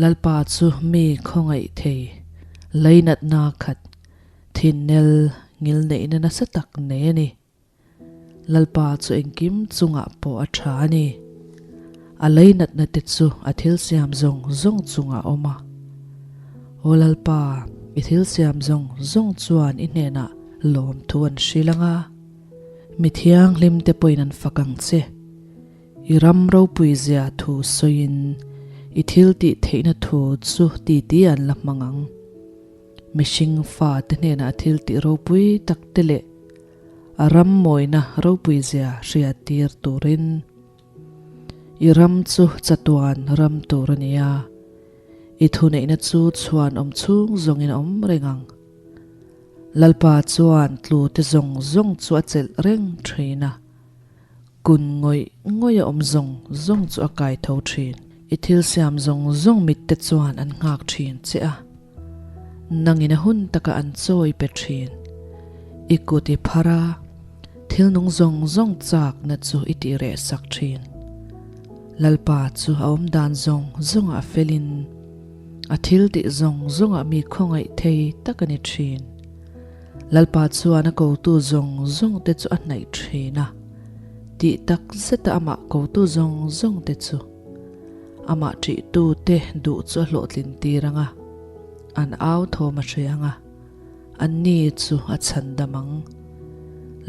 Lalpa chu mi khawngaih thei, lainatna khat, thinnel ngilneihna nasa tak nei a ni. Lalpa chu engkim chungah pawh a tha a ni. A leinatna te chu a thil siam zawng zawng chungah a awm a. Aw Lalpa, i thil siam zawng zawng chuan i hnenah lawmthu an hrilh ang a, mi thianghlim te pawhin an fak ang che. I ram ropui zia thu sawiin i thil tih theihna thu chu titi an la hmang ang. Mihring fate hnenah a thil tih ropui tak te leh A ram mawina ropui zia hriat tir turin i ram chu chatuan ram tur a ni a, i thuneihna chu chhuan awm chhung zawngin a awm reng ang. Lalpa chuan tlute zawng zawng chu a chelh reng thin a. Kun ngawih ngawih a awm zawng zawng chu a kai tho thin. I thil siam zawng zawng mitte chuan an nghak thin che a, nangin a hun taka an chawi pe thin. I kut i phar a, thil nung zawng zawng chakna chu i tih reh sak thin. Lalpa chu a awm dan zawng zawngah felin, a thil tih zawng zawngah mi khawngaih thei tak a ni thin. Lalpa chuan a kotu zawng zawng te chu a hnaih thin a, tih tak zeta amah kotu zawng zawng te chu amah ṭihtu te duh chu a hlawhtlin tir ang a, an au thawm a hre ang a, anni chu a chhandam ang.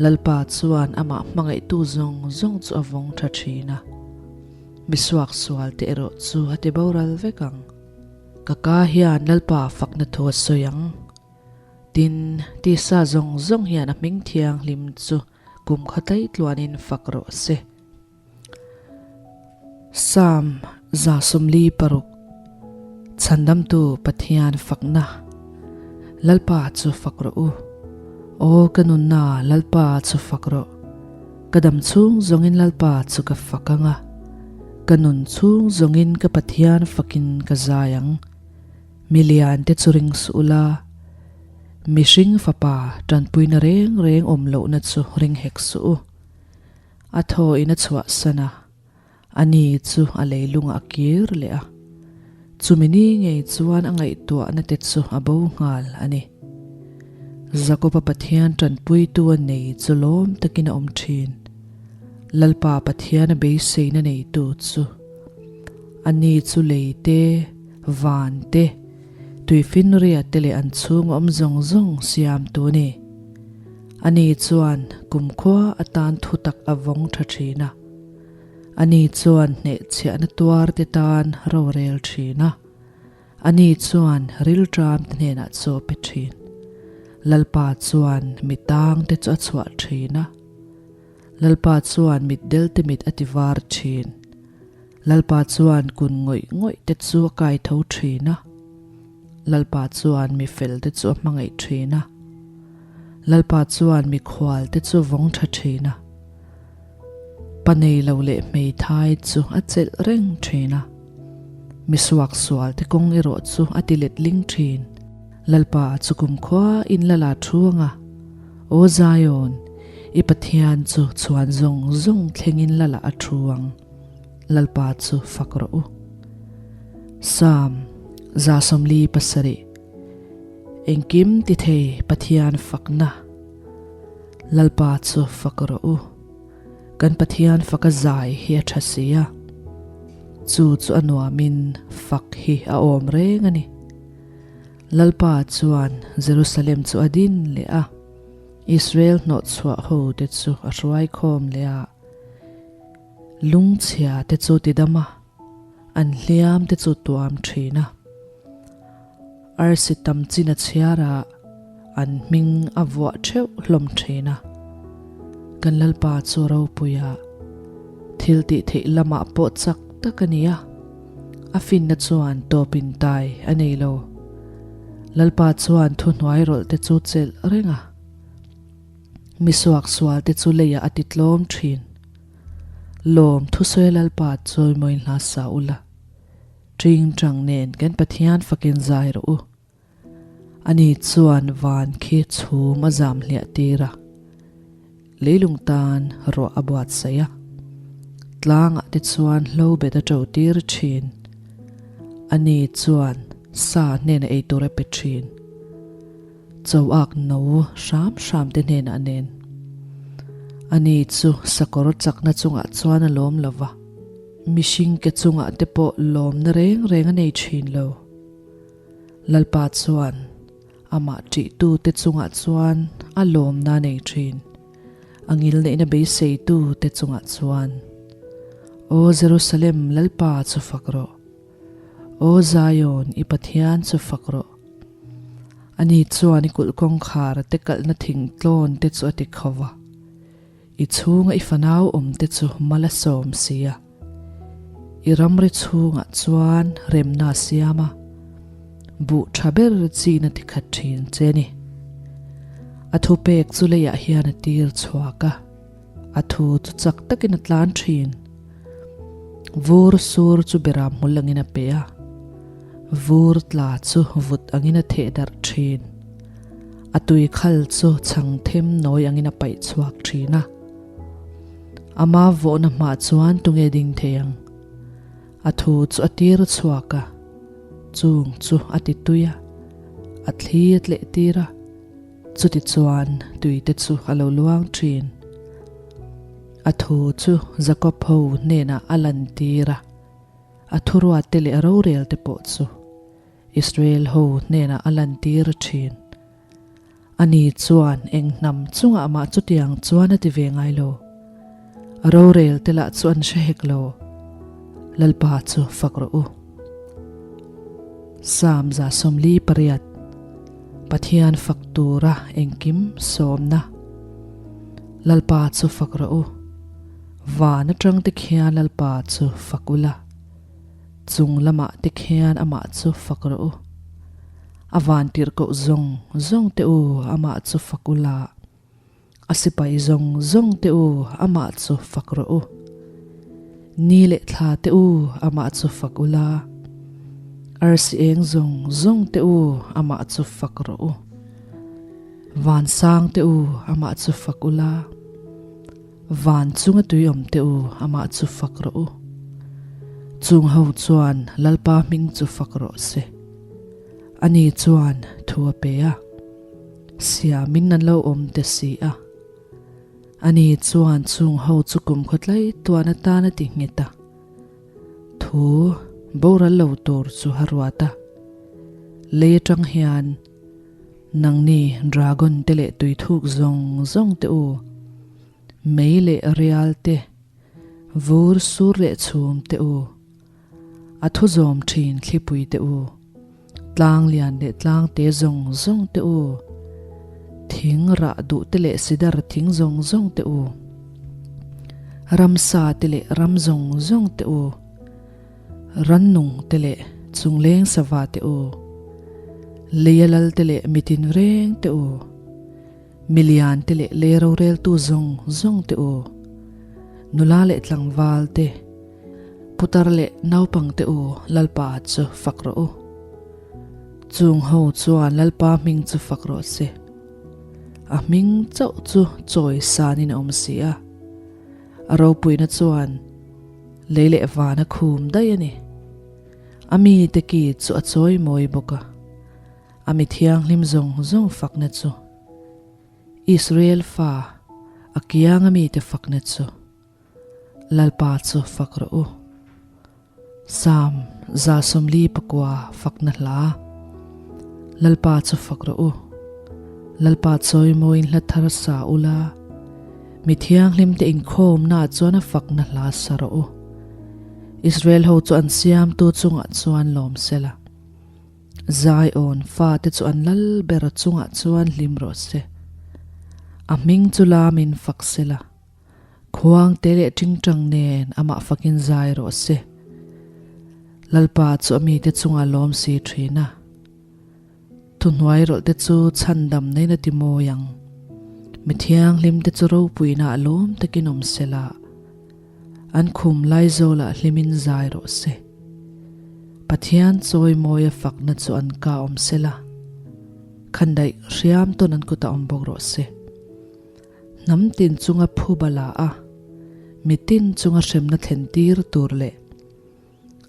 Lalpa chuan amah hmangaihtu zawng zawng chu a vawng ṭha thin a, misuaksual te erawh chu a ti boral vek ang. Ka ka hian Lalpa fakna thu a sawi ang. Tin, tisa zawng zawng hian a hming thianghlim chu kum kha tlaih tluanin fak rawh se. Psalm 46 Chhandamtu Pathian fakna Lalpa chu fak rawh u. Aw ka nunna Lalpa chu fak rawh. Ka dam chhung zawngin Lalpa chu ka fak ang a, ka nun chhung zawngin ka Pathian fakin ka zai ang. Mi lian te chu ring suh ula, mihring fapa tanpuina reng reng awm lohna chu ring hek suh u. A thaw in a chhuahsan a, a ni chu a leilungah a kir leh a. Chumi ni ngei chuan a ngaihtuahna te chu a bo nghal a ni. Jakob-a Pathian tanpuitu a nei chu lawm takin a awm thin. Lalpa Pathian a beiseina neitu chu a ni chu lei te, van te, tuifinria te leh an chhung awm zawng zawng siamtu a ni. Ani chuan kumkhua atan thutak a vawng tha thin a. Ani chuan hnehchhiahna tuar te tan rorel thin a. Ani chuan rilṭam te hnenah chaw pe thin. Lalpa chuan mi tang te chu a chhuah thin a. Lalpa chuan mitdel te mit a ti var thin. Lalpa chuan kun ngawih ngawih te chu a kai tho thin a. Lalpa chuan mi fel te chu a hmangaih thin a. Lalpa chuan mikhual te chu vawng tha thin a. Pa nei lo leh hmeithai chu a chelh reng thin a. Mi suaksual te kawng erawh chu a ti letling thin. Lalpa chu kumkhua in la la thu ang a. Aw Zion, i Pathian chu chhuan zawng zawng thlengin la la a thu ang. Lalpa chu fak rawh u. Psalm 47 Engkim ti thei Pathian fakna. Lalpa chu fak rawh u. Kan Pathian faka zai hi a tha si a. Chu chu a nuamin fak hi a awm reng a ni. Lalpa chuan Jerusalem chu a din leh a, Israel hnawhchhuah ho te chu a hruai khawm leh a. Lungchhia te chu ti dam a, an hliam te chu tuam thin a. Arsi tam chin a chhiar a, an hming a vuah theuh hlawm thin a. Kan Lalpa chu ropui a, thil tih theih lamah pawh chak tak a ni a, a finna chuan tawp in tai a nei lo. Lalpa chuan thuhnuai rawlh te chu chelh reng a, mi suaksual te chu leiah a ti tlawm thin. Lawm thusawi Lalpa chawimawiin hla sa ula. Ṭingṭang nen kan Pathian fakin zai rawh u. Ani chuan van khi chhum a zam hliah tir a, leilung tan ruah a buatsaih a, tlangah te chuan hlo bet a ṭo tir ṭhin. Ani chuan sa hnenah ei tur a pe ṭhin. Choak no hram hram te hnenah nen. Ani chu sakawr chakna chungah chuan a lawm lo va. Mihring ke chungah te pawh lawmna reng reng a nei thin lo. Lalpa chuan amah ṭihtu te chungah chuan a lawmna a nei thin, a ngilneihna beiseitu te chungah chuan. Aw Jerusalem, Lalpa chu fak rawh. Aw Zion, i Pathian chu fak rawh. Ani chuan i kulh kawngkhar te kalhna thingtlawn te chu a ti kho va. I chhunga i fanau awmte chu mal a sawm si a, i ramri chhungah chuan remna a siam a, buh tha ber chin a tikhat thin che ni. A thupek chu leiah hian a tir chhuak a, a thu chu chak takin a tlan thin. Vur sur chu beram hmul angin a pe a, vur tla chu vut angin a theh darh thin. A tui khal chu chhang them nawi angin a paih chhuak thin a. Ama vawhna hmah chuan tunge ding thei ang? A thu chu a tir chhuak a, chung chu a ti tui a, a thli a tleh tir a, chuti chuan tui te chu a lo luang thin. A thu chu Jakob ho hnenah a lantir a, a thuruate leh a rorel te pawh chu. Israel ho hnenah a lantir thin. Ani chuan eng hnam chungah mah chutiang chuan a ti ve ngai lo. A rorel te lah chu an hre hek lo. Lalpa chu fak rawh u. Psalm 148, Pathian fak tura engkim sawmna. Lalpa chu fak rawh u. Van atang te khian Lalpa chu fak ula. Chung lamah te khian amah chu fak rawh u. A van tirhkoh zawng zawng te u amah chu fak ula. A sipai zawng zawng te u amah chu fak rawh u. Ni leh thla te u amah chu fak ula. Arsi eng zawng zawng te u amah chu fak rawh u. Vansang te u amah chu fak ula. Van chunga tui awm te u amah chu fak rawh u. Chung ho chuan Lalpa hming chu fak rawh se. Ani chuan thu a pe a. Siamin an lo awm te si a. Ani chuan chung ho chu kum khawtlai tuan atan a ti nghet a. Thu boral lo tur chu a ruat a. Lei atang hian nangni dragon te leh tuithuk zawng zawng te u, mei leh rial te, vur sur leh chhum te u, A thu zawm thin thlipui te u, tlang lian leh tlang te zawng zawng te u, thing rah duh te leh sidar thing zawng zawng te u, ramsa te leh ram zawng zawng te u, rannung te leh chungleng sava te u, leia lal te leh mitin reng te u, milian te leh lei roreltu zawng zawng te u, nula leh tlangval te, Putar leh naupang te u Lalpa chu fak rawh u. Chung ho chuan Lalpa hming chu fak rawh se. A hming chauh chu chawi sanin a awm si a. A ropuina chuan lei leh van a khum daih a ni. A mite ki chu a chawi mawi bawk a. A mi thianghlim zawng zawng fakna chu Israel fa a kianga mite fakna chu. Lalpa chu fak rawh u. Psalm 149 fakna hla. Lalpa chu fak rawh u. Lalpa chawimawiin hla thar sa ula, mi thianghlimte inkhawmnaah chuan a fakna hla sa rawh u. Israel ho chu an siamtu chungah chuan lawm sela. Zion fate chu an lal ber chungah chuan hlim rawh se. A hming chu lamin fak sela. Khuang te leh tingtang nen amah fakin zai rawh se. Lalpa chu a mite chungah lawm si thin a. Thuhnuai rawlh te chu chhandam neiin a ti mawi ang. Mi thianghlim te chu ropuina ah lawm takin awm se la, an khum laizawlah hlimin zai rawh se. Pathian chawimawi a fakna chu an ka awm se la, khandaih hriam tawn an kutah awm bawk rawh se. Hnam tin chunga phuba la a, mitin chunga hremna thlen tir tur leh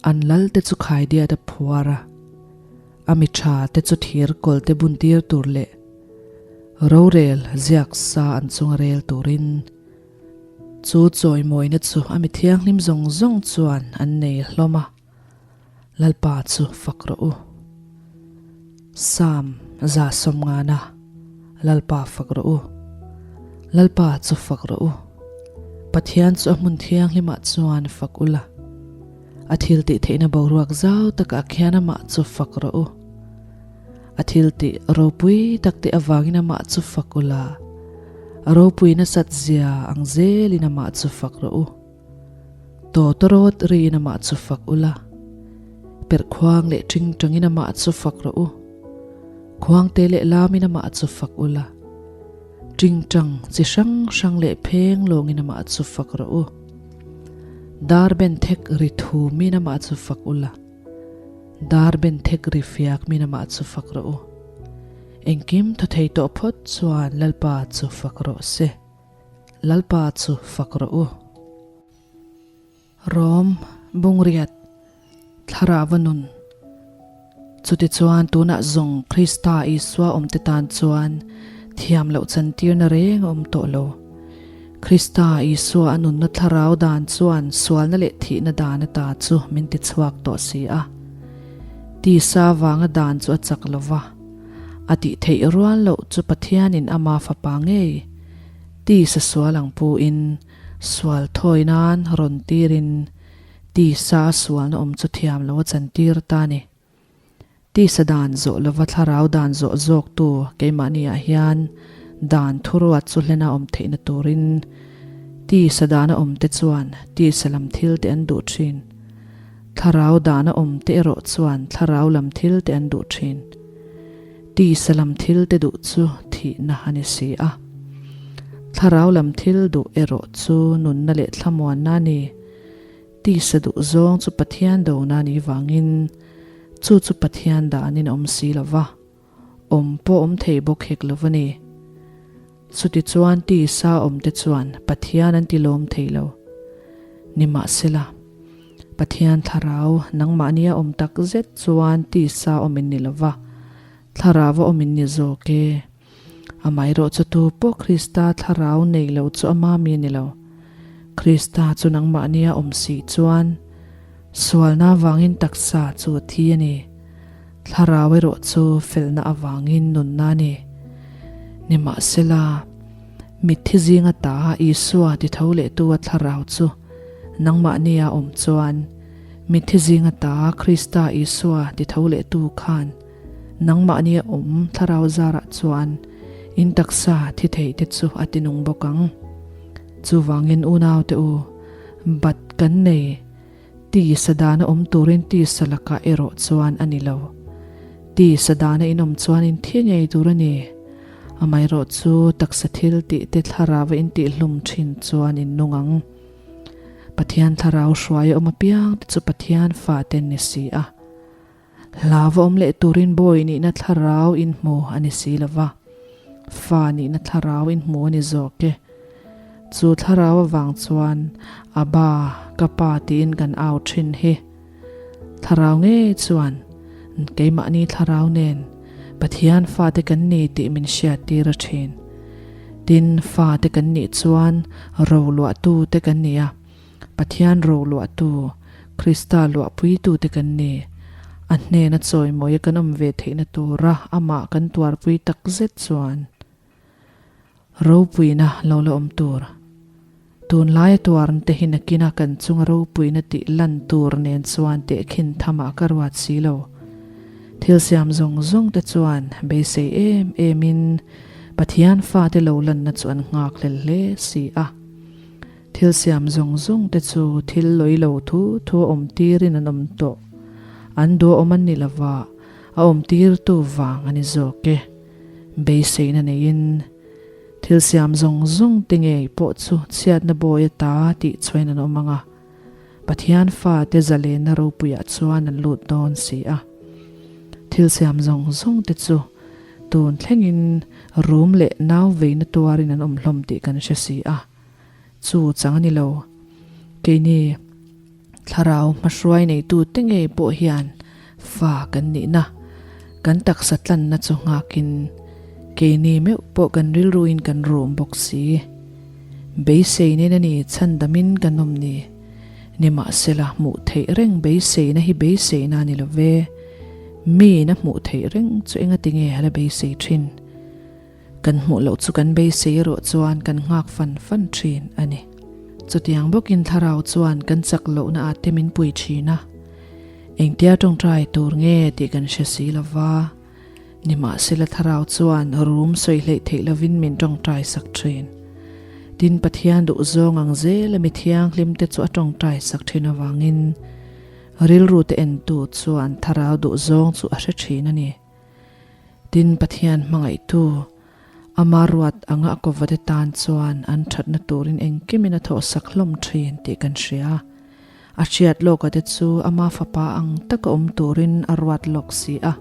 an lal te chu khaidiat a phuar a, a mi tha te chu thir kawl te bun tir tur leh rorel ziak sa an chunga rel turin chu chawimawina chu a mi thianghlim zawng zawng chuan an nei hlawm a. Lalpa chu fak rawh u. Psalm 150 Lalpa fak rawh u. Lalpa chu fak rawh u. Pathian chu a hmun thianghlimah chuan fak ula. A thil tih theihna boruak zau takah khian amah chu fak rawh u. A thil tih ropui tak te avangin amah chu fak ula. A ropui nasat zia ang zelin amah chu fak rawh u. Tawtawrawt riin amah chu fak ula, perhkhuang leh ṭingṭangin amah chu fak rawh u. Khuangte leh lamin amah chu fak ula, ṭingṭang chi hrang hrang leh pheng lawngin amah chu fak rawh u. Dar ben thek ri thumin amah chu fak ula, dar ben thek ri fiakmin amah chu fak rawh u. Engkim thaw thei tawh phawt chuan Lalpa chu fak rawh se. Lalpa chu fak rawh u. Rom, Bungriat, Thlarau nun. Chutichuan tunah zawng Krista Isua awmte tan chuan thiam loh chantirna reng a awm tawh lo. Krista Isua a nunna thlarau dan chuan sualna leh thihna dan ata chu min tichhuak tawh si a. Tisa vanga dan chu a chak lo va. A tih theih rual loh chu Pathianin ama fapa ngei tisa sual ang puin sual thawi nan rawn tirin tisa a sualna awm chu thiam lo a chantir ta a ni. Tisa dan zawh lova thlarau dan zawh zawktu keimahniah hian dan thuruat chu hlena awm theihna turin tisa dana awmte chuan tisa lam thilte an duh thin. Thlarau dana awmte erawh chuan thlarau lam thilte an duh thin. Tisa lam thilte duh chu thihna a ni si a. Thlarau lam thil duh erawh chu nunna leh thlamuanna a ni. Tisa duh zawng chu Pathian dona ni vangin chu chu Pathian danin a awm si lo va, awm pawh awm thei bawk hek lo va ni. Chutichuan tisa awmte chuan Pathian an ti lawm thei lo. Nimahsela, Pathian thlarau nangmahnia awm tak zet chuan tisa awm in ni lo va, thlarau a awm in ni zawk e. Amaherawhchu tu pawh Krista thlarau nei lo chu ama mi a ni lo. Krista chu nangmahnia awm si chuan sualna avangin taksa chu a thi a ni. Thlarau erawh chu felna avangin nunna a ni. Nimahsela, mitthi zinga ta Isua ti tho lehtu a thlarau chu nangmahnia awm chuan, mitthi zinga ta Krista Isua ti tho lehtu khan nangmahnia awm thlarau zarah chuan in taksa thi theih te chu a ti nung bawk ang. Chuvangin unaute u, bat kan nei. Tisa dana awm turin tisa lakah erawh chuan a ni lo. Tisa dana inawm chuan in thi ngei tur a ni. Amaherawh chu taksa thil tih te thlarau a intihhlum thin chuan in nung ang. Pathian thlarau hruai a awm apiang te chu Pathian fate an ni si a. Hlau va awm leh turin bawi nihna thlarau in hmu a ni si lo va, fa nihna thlarau in hmu a ni zawk e. Chu thlarau avang chuan Abba, ka pa tiin kan au thin hi. Thlarau ngei chuan keimahni thlarau nen Pathian fate kan ni tih min hriattir a thin. Tin, fate kan nih chuan roluahtu te kan ni a. Pathian roluahtu, Krista luahpuitute kan ni. A hnena chawimawia kan awm ve theihna tura amah kan tuarpui tak zet chuan ropuina lo la awm tur. Tunlaia tuarnte hi nakina kan chunga ropuina tih lan tur nen chuan tehkhin thamah ka ruat si lo. Thil siam zawng zawng te chuan beisei em emin Pathian fate lo lanna chu an nghak hlel hle si a. Thil siam zawng zawng te chu thil lawi lo thu thu a awm tirin an awm tawh. An duh a awm an ni lova, a awm tirtu vang a ni zawk e. Beiseina neiin thil siam zawng zawng te ngei pawh chu chhiatna bawi ata tih chhuain an awm ang a, Pathian fate zalenna ropuiah chuan an lut dawn si a. Thil siam zawng zawng te chu tun thlengin rum leh nau veina tuarin an awm hlawm tih kan hre si a. Chu chang a ni lo. Keini thlarau hmahruai neitute ngei pawh hian fa kan nihna, kan taksa tlanna chu nghakin keini meuh pawh kan rilruin kan rum bawk si. Beiseinin a ni chhandamin kan awm ni. Nimahsela hmuh theih reng beiseina hi beiseina a ni lo ve. Miin a hmuh theih reng chu engatinge a la beisei thin? Kan hmuh loh chu kan beisei erawh chuan kan nghak fan fan thin a ni. Chutiang bawkin thlarau chuan kan chak lohna ah te min pui thin a, engtia tawngtai tur nge tih kan hre si lo va, nimahsela thlarau chuan rum sawi hleih theih lovin min tawngtai sak thin. Tin, Pathian duhzawng ang zela mi thianghlim te chu a tawngtai sak thin avangin rilru te entu chuan thlarau duhzawng chu a hre thin a ni. Tin, Pathian hmangaihtu, ama ruat anga a kawvate tan chuan an thatna turin engkimin a thawhsak hlawm thin tih kan hria. A hriat lawka te chu ama fapa ang taka awm turin a ruat lawk si a.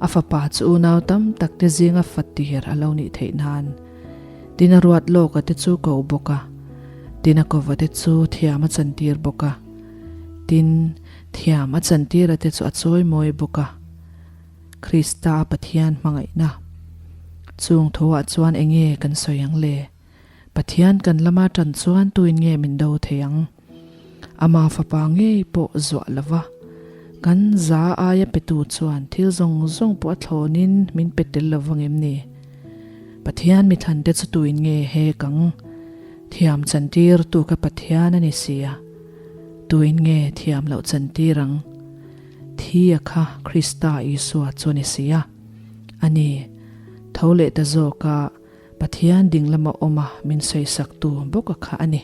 A fapa chu unau tam tak te zinga fatir a lo nih theih nan. Tin, a ruat lawka te chu ko bawk a. Tin, a kawvate chu thiam a chantir bawk a. Tin, thiam a chantira te chu a chawimawi bawk a. Krista a Pathian hmangaihna. Chung thuah chuan eng nge kan sawi ang le? Pathian kan lama tan chuan tuin nge min do thei ang? Ama fapa ngei pawh zuah lova kan za aia petu chuan thil zawng zawng pawh a thlawnin min pe tel lo vang em ni? Pathian mithlan te chu tuin nge hek ang? Thiam chantirtu kha Pathian a ni sia, tuin nge thiam loh chantir ang? Thi a kha Krista Isua chu a ni si a. A ni, tho leh ta zawka Pathian ding lama awma min sawisaktu bawk a kha a ni.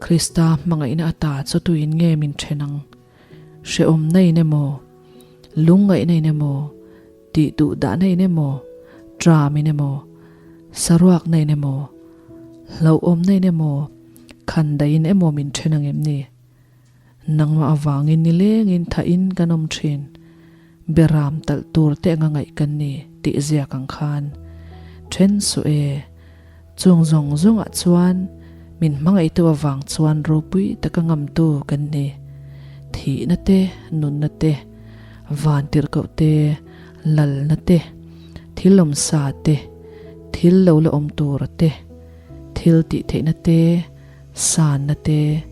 Krista hmangaihna ata chu tuin nge min then ang? Hrehawmna in emaw, lungngaihna in emaw, tih duh dahna in emaw, tram in emaw, saruakna in emaw, hlauhawmna in emaw, khandaih in emaw min then ang em ni? Nangmah avangin nilengin thahin kan awm thin. Beram talh tur te anga ngaih kan ni tih ziak ang khan then suh e. Chung zawng zawngah chuan min hmangaihtu avang chuan ropui taka ngamtu kan ni. Thihna te, nunna te, vantirhkoh te, lalna te, thil awmsa te, thil lo la awm tura te, thil tih theihna te, Sanna te,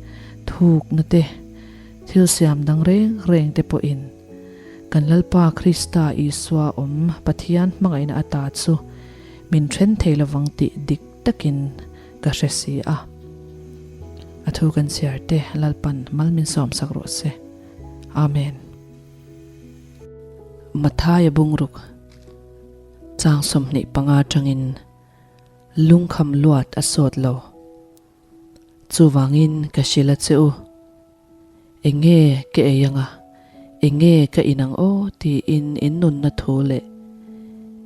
thukna te, thil siam dang reng reng te pawhin kan Lalpa Krista Isua awm Pathian hmangaihna ata chu min then thei lovang tih dik takin ka hre si a. A thu kan chhiar te Lalpan mal min sawmsak rawh se. Amen. Mathaia bungruk chang 25 atangin Lungkham luat a sawt lo. Chuvangin ka hrilh a che u, Eng nge ka ei anga, eng nge ka in ang aw tiin in nunna thu leh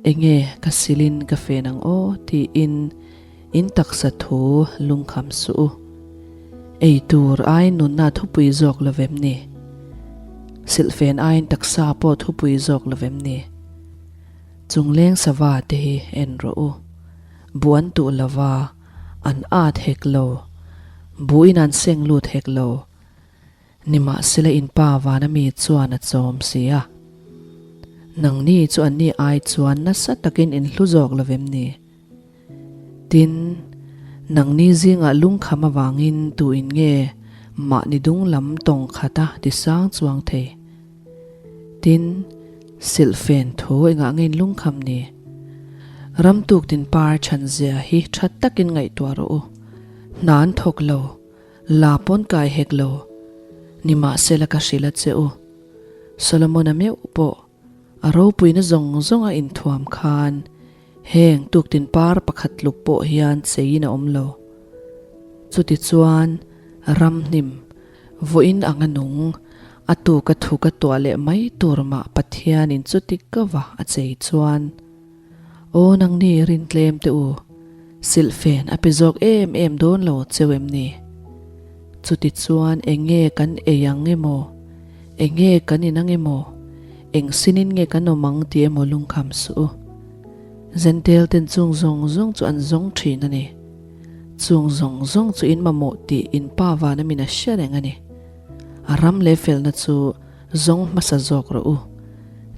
eng nge ka silin ka fen ang aw tiin in taksa thu lungkham suh u. Ei tur aiin nunna thupui zawk lo vem ni? Silhfen aiin taksa pawh thupui zawk lo vem ni? Chungleng sava te hi en rawh u. Buh an tuh lo va, an at hek lo. Buhin an seng lut hek lo. Nimahsela in pa vana mi chuan a chawm si a. Nangni chu anni ai chuan nasa takin in hlu zawk lo vem ni? Tin, nangni zingah lungkham avangin tuin nge mahni dung lam tawng khata tisang chuang thei? Tin, silhfen thu engah nge in lungkham ni? Ram tuk tin par chhan zia hi tha takin ngaihtuah rawh u. Hna an thawk lo, la pawn kai hek lo. Nimahsela ka hrilh a che u. Solomon-a meuh pawh a ropuina zawng zawng a inthuam khan heng tuktin par pakhat tluk pawh hian cheiin a awm lo. Chutichuan ramhnim Vawiin anga nung, a tuk a thuk a tuah leh mai tur mah Pathianin chuti kava a chei chuan, Aw nangni rin tlem teh u, silhfen a pe zawk em em dawn lo cheu em ni? Chuti chuan eng nge kan ei ang emaw, eng nge kan in ang emaw, eng sinin nge kan awm ang tih emaw lungkham suh u. Zentel ten chung zawng zawng chu an zawng thin a ni. Chung zawng zawng chu in mamawh tih in pa vana min a hria reng a ni. A ram leh felna chu zawng hmasa zawk rawh u.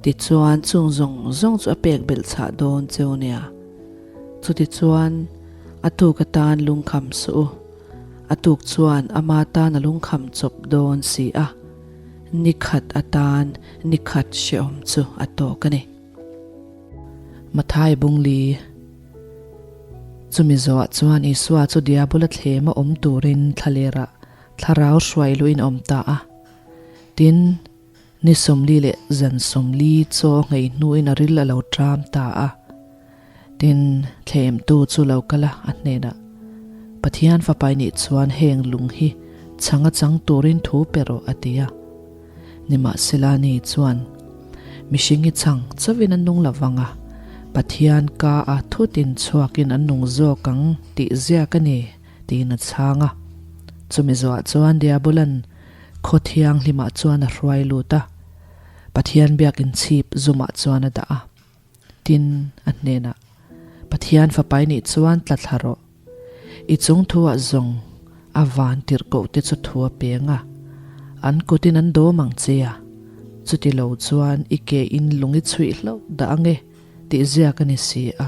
Tichuan chung zawng zawng chu a pek belh chhah dawn cheu nia. Chutichuan a tuk atan lungkham suh u. A tuk chuan ama tan a lungkham chawp dawn si a. Ni khat atan ni khat hrehawm chu a tawk a ni. Mathai Bungli Chumi zawhah chuan Isua chu Diabola thlema awm turin thlalerah thlarau hruai luhin a awm ta a. Tin, ni 40 leh zan 40 chaw nghei hnuin a ril a lo ṭam ta a. Tin, thlemtu chu lo kal a, a hnenah, Pathian Fapai nih chuan heng lung hi chhang a chang turin thu pe rawh, a ti a. Nimahsela ni chuan mihring hi chhang chauhin an nung lo vang a, Pathian ka a thutin chhuakin an nung zawk ang tih ziak a ni, tiin a chhang a. Chumi zawhah chuan Diabolan khaw thianghlimah chuan a hruai lut a, Pathian biakin chhip zumah chuan a dah a. Tin, a hnenah, Pathian Fapai nih chuan tla thla rawh. I chung thuah zawng a van tirhkoh te chu thu a peng a, an kutin an dawm ang che a, chuti lo chuan i ke in lung i chhuih hlauh dah ang e tih ziak a ni si a,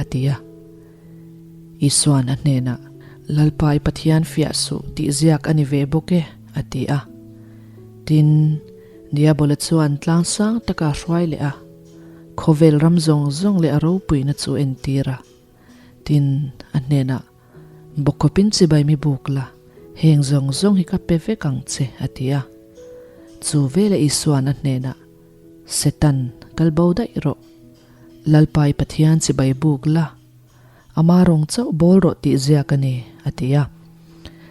a ti a. Isua'n a hnenah, Lalpa i Pathian fiah suh tih ziak a ni ve bawk e, a ti a. Tin, Diabola chuan tlang sang taka a hruai leh a, khawvel ram zawng zawng leh a ropuina chu a entir a. Tin, a hnenah, Bawkawpin chibai mi buk la, heng zawng zawng hi ka pe vek ang che, a ti a. Chu veleh Isua'n a hnenah, Setan, kal bo daih rawh. Lalpa i Pathian chibai buk la, ama rawng chauh bawl rawh tih ziak a ni, a ti a.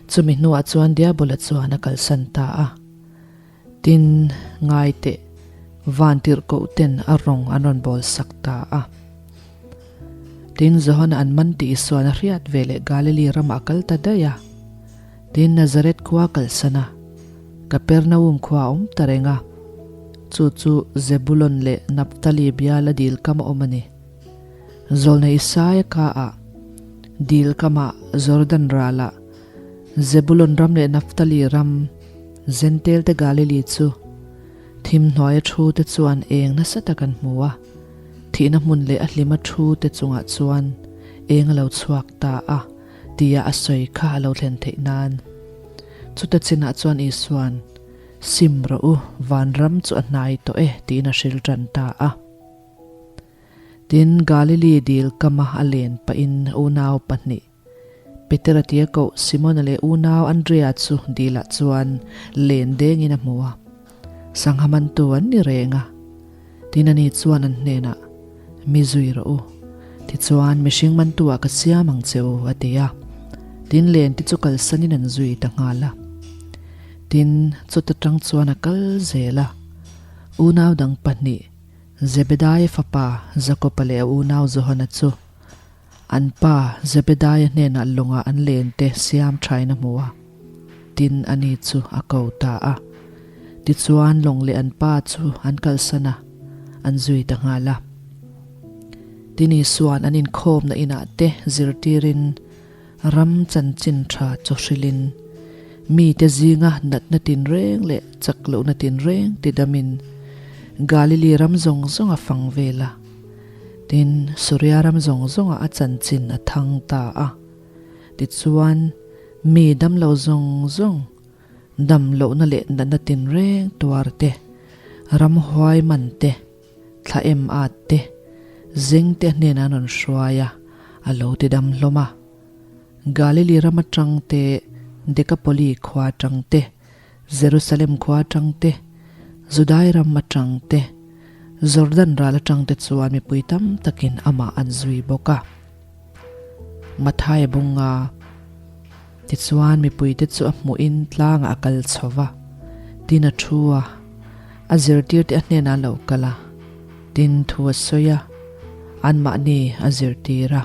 Chumi hnuah chuan Diabola chuan a kalsan ta a. Tin, ngai teh, van tirhkoh ten a rawng an rawn bawl sak ta a. Tin, Johana an man tih Isua'n a hriat ve leh Galili ramah a kal ta daih a. Tin, Nazareth khua a kalsan a, Kapernaum khua a awm ta reng a. Chu chu Zebulon leh Naphtali biala dil kam a awm a ni. Zawlna Isaia ka ah, dil kamah Jordan ralah, Zebulon ram leh Naphtali ram, Zentail te Galili chu thim hnuaia thu te chuan eng nasa tak an hmu a, thihna hmun leh a hlima thu te chungah chuan eng a lo chhuak ta a tia a sawi kha a lo thlen theih nan. Chuta chinah chuan Isua'n, Sim rawh u, vanram chu a hnai tawh e tiin a hril tan ta a. Tin, Galili dil kama a len pahin unau pahnih, Petera tia koh Simona leh unau Andrea chu dilah chuan len dengin a hmu a. Sangha mantu an ni reng a. Tin ani chuan an hnenah, Mi zui rawh u. Tichuan mihring mantuah ka siam ang che u, a ti a. Tin len te chu kalsanin an zui ta nghal a. Tin, chuta tang chuan a kal zel a. Unau dang pahnih, Zebedaia fapa Jakoba leh a unau Johana chu, An pa Zebedaia hnenah lawngah an lente siam thain a hmu a, tin ani chu a ko ta a. Tichuan lawng leh an pa chu an kalsan a, an zui ta nghal a. Tin Isua'n an inkhawmna inah te zirtirin ram chanchin tha chu hrilhin, mite zinga natna tinreng leh chak lohna tinreng tidamin Galili ram zawng zawng a fang vel a. Tin, Suria ram zawng zawngah a chanchin a thang ta a. Tichuan, mi damlo zawng zawng, dam lohna leh natna tinreng tuar te, ramhuai man te, thla em at te, zing te hnenah an rawn hruai a, a lo ti dam hlawm a. Galili ram atang te, Dekapoli khua atang te, Jerusalem khua atang te, Judai ram atang te, Jordan ral atang te chuan mipui tam takin amah an zui bawk a. Mathaia bunga tichuan mipuite chu a hmuhin tlangah a kal chho va, tin a thu a, a zirtirte a hnenah a lo kal a, tin thu a sawi a, anmahni a zirtir a.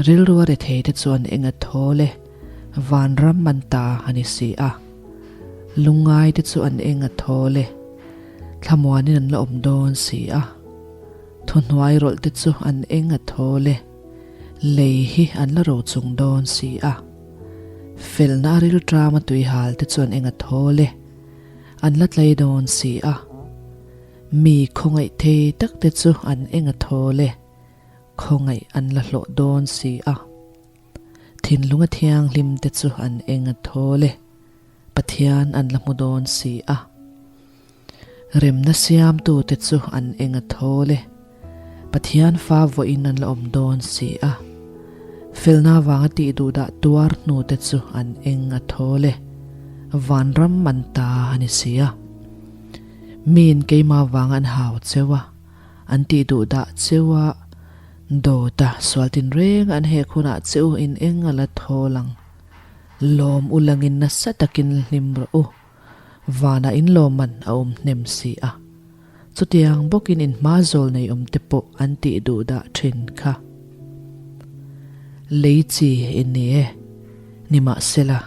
Rilru a retheite chuan eng a thawl e, vanram an ta a ni si a. Lungngaite chu an eng a thawl e, thlamuanin an la awm dawn si a. Thuhnuai rawlhte chu an eng a thawl e, lei hi an la ro chung dawn si a. Felna a rilṭama tuihalte chu an eng a thawl e, an la tlei dawn si a. Mi khawngaih thei takte chu an eng a thawl e, Khawngaih an la hlawh dawn si a. Thinlunga thianghlim te chu an eng a thawl e. Pathian an la hmu dawn si a. Remna siamtu te chu an eng a thawl e. Pathian fa vawiin an la awm dawn si a. Felna vanga tih duhdah tuar hnu te chu an eng a thawl e. Vanram an ta a ni si a. Miin keimah vanga an hau cheu a. An tih duh dah cheu a, dawt a, sual tinreng an hek hunah che u in eng a la thawl ang. Lawm u langin nasa takin hlim rawh u. Vanah in lawmman a awm hnem si a. Chutiang bawkin in hma zawl nei awm te pawh an tih duh dah thin kha. Lei chi in ni e. Nimahsela,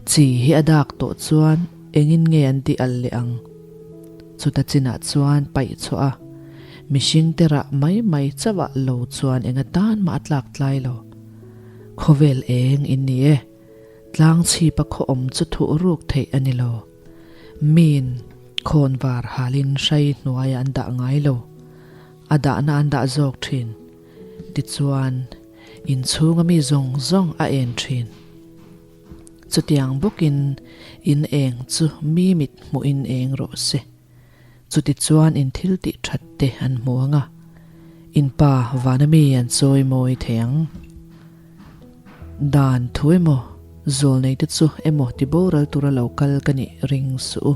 chi hi a dak tawh chuan engin nge an tih al leh ang? Chuta chinah chuan paih chhuah a, mihring te rah mai mai chauh ah lo chuan eng atan mah a tlak tlai lo. Khawvel eng in ni e, tlang chhip a khaw awm chu thuh ruk theih a ni lo. Miin khawn var halin hrai hnuaiah an dah ngai lo, a dahna an dah zawk thin. Tichuan, inchhunga mi zawng zawng a en thin. Chutiang bawkin in eng chu mi mit hmuhin eng rawh se. Chutichuan in thil tih that te an hmu ang a, in pa vana mi an chawi mawi thei ang. Dan thu emaw, zawlnei te chu emaw ti boral tura lo kal ka nih ring suh u.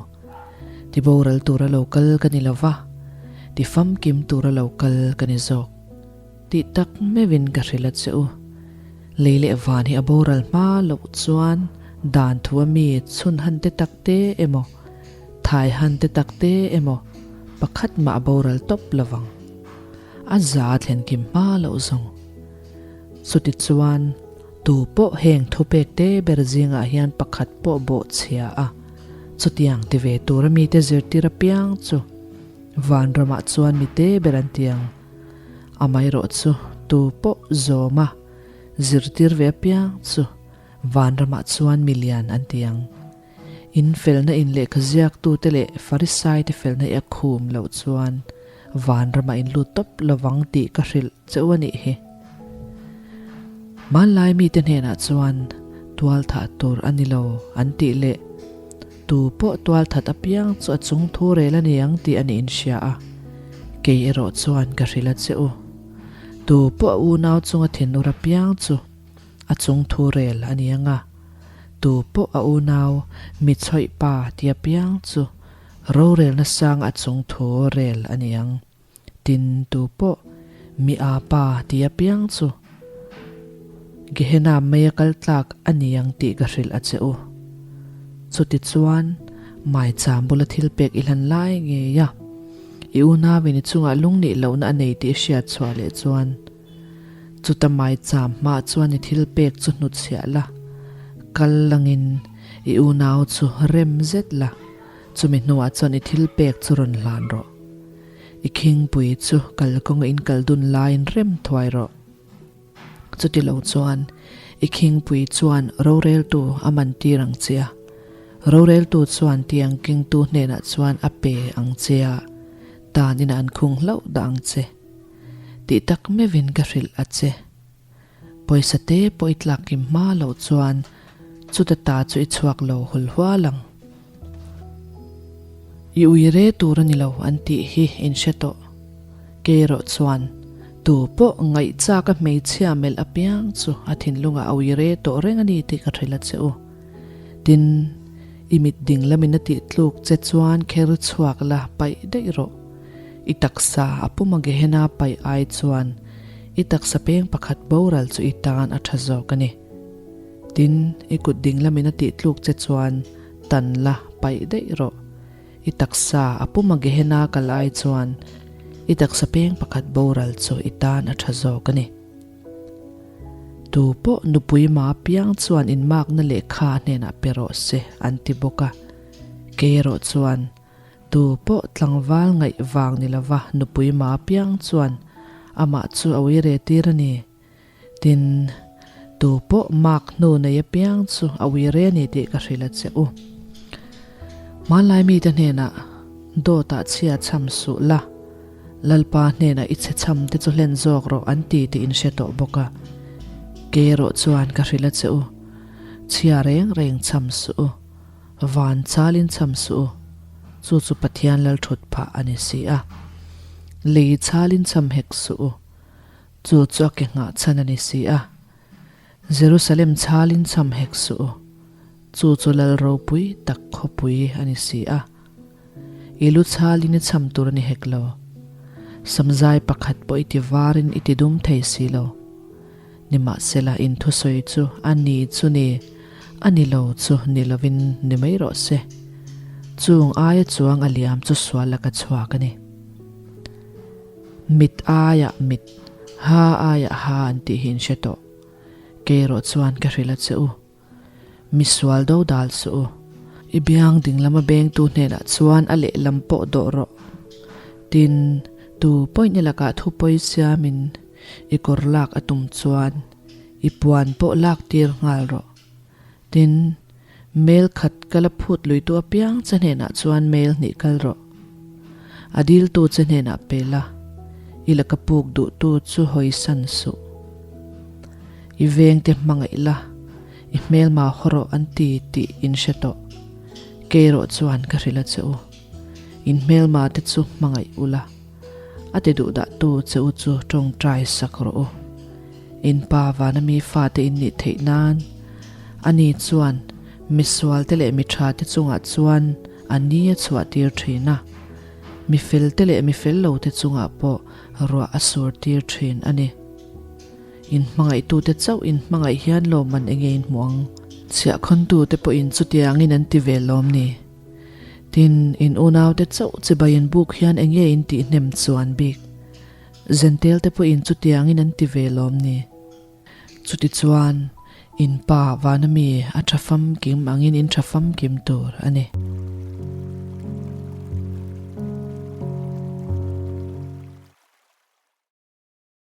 Tiboral tura lo kal ka ni lo va, tifamkim tura lo kal ka ni zawk. Tih tak meuhin ka hrilh a che u. Lei leh van hi a boral hma loh chuan dan thu a mi chhun han te tak te emaw, thai han te tak te emaw pakhat mah a boral tawp lo vang. A za a thlen kim hma loh zawng. Chuti chuan tu pawh heng thupek te ber zingah hian pakhat pawh bawh chhia a, chutiang ti ve tura mite zirtir apiang chu vanramah chuan mite ber an ti ang. Amaherawh chu tu pawh zawma zirtir ve apiang chu vanramah chuan mi lian an ti ang. In felna in lehkha ziaktute leh Farisaite felna i a khum loh chuan vanramah in lut tawp lovang tih ka hrilh che u a nih hi. Hmanlai mite hnenah chuan tualthah tur a ni lo an tih leh tu pawh tualthat apiang chu a chung thu rel a ni ang tih a nih inhria a, kei erawh chuan ka hrilh a che u. Tu pawh a unau chunga thinur apiang chu a chung thu rel a ni ang a, tu pawh a unau mi chhawih pa ti apiang chu rorelna sang a chung thu rel a ni ang. Tin, tu pawh mi a pa ti apiang chu Gehenna mei a kal tlak a ni ang tih ka hrilh a che u. Chutichuan, maicham bula thil pek i hlan lai ngei a, i unauin i chungah lungnih lohna a nei tih i hriat chhuah leh chuan, chuta maicham hmaah chuan i thil pek chu hnutchhiah la, kal langin i unau chu rem zet la, chumi hnuah chuan i thil pek chu rawn hlan rawh. I khingpui chu kalkawnga in kal dun laiin rem thuai rawh. Chuti lo chuan i khingpui chuan roreltu a man tir ang che a, roreltu chuan tiang kengtu hnenah chuan a pe ang che a, tan inah an khung hlauh dah ang che. Tih tak meuhin ka hrilh a che. Pawisa te pawh i tlak kim hma loh chuan chuta ta chu i chhuak lo hul hual ang. I ui re tur a ni lo an tih hi in hre tawh. Kei erawh chuan tu pawh ngaihchak a hmeichhia melh apiang chu a thinlungah a ui re tawh reng a ni tih ka hrilh a che u. Tin, i mit ding lamin a tih tluk che chuan kher chhuak la paih daih rawh. I taksa a puma Gehenna paih ai chuan i taksa peng pakhat boral chu i tan a tha zawk a ni. Tin, i kut ding lamin a tih tluk che chuan tan la paih daih rawh. I taksa a puma Gehenna kal ai chuan i taksa peng pakhat boral chu i tan a tha zawk a ni. Tu pawh nupui ma piang chuan inmakna lehkha a hnenah pe rawh se an ti bawk a. Kei erawh chuan Tu pawh tlangval ngaih vang ni lova nupui ma piang chuan amah chu a ui re tir a ni. Tin, tu pawh mak hnu nei apiang chu a ui re a ni tih ka hrilh a che u. Hmanlai mite hnenah dawtah chhia chham suh la, Lalpa hnenah i chhe chham te chu hlen zawk rawh an ti tih in hre tawh bawk a. Kei erawh chuan ka hrilh a che u, chhia reng reng chham suh u. Van chalin cham suh u, chu chu Pathian lal thut phah a ni si a. Lei chalin cham hek suh u, chu chu a ke nghah chhan a ni si a. Jerusalem chalin cham hek suh u, chu chu lal ropui tak khawpui a ni si a. I lu chalin i cham tur a ni hek lo. Samzai pakhat pawh i ti varin i ti dum thei si lo. Nimahsela in thusawi chu a ni chu ni, a ni lo chu ni lovin ni mai rawh se. Chung aia chuang a liam chu sual laka chhuak a ni. Mit aiah mit, ha aiah ha an tih hi in hre tawh. Kei erawh chuan ka hrilh a che u. Misual do dal suh u. I biang dinglama bengtu hnenah chuan a lehlam pawh dawh rawh. Tin, tu pawhin i lakah thu pawi siamin i kawr lak a tum chuan i puan pawh lak tir nghal rawh. Tin, mail khat kal a phut luitu apiang che hnenah chuan mail hnih kal rawh. A diltu che hnenah pe la, i laka puk duhtu chu hawisan suh. I vengte hmangaih la, i hmelma haw rawh an ti tih in hre tawh. Kei erawh chuan ka hrilh a che u. In hmelma te chu hmangaih u la, a ti duh dah tu che u chu tawngtai sak rawh u. In pa vana mi fate in nih theih nan, ani chuan misual te leh mi tha te chungah chuan. A ni a chhuah tir thin a, mi felte leh mi fel lote chungah pawh ruah a sur tir thin a ni. In hmangaihtute chauh in hmangaih hian lawmman enge in hmuh ang? Chhiahkhawntute pawhin chutiangin an ti ve lawm ni? Tin, in unaute chauh chibai in buk hian enge in tihhnem chuan bik? Zentelte pawhin chutiangin an ti ve lawm ni? Chutichuan, in Pa vana mi a tha famkim angin in tha famkim tur a ni.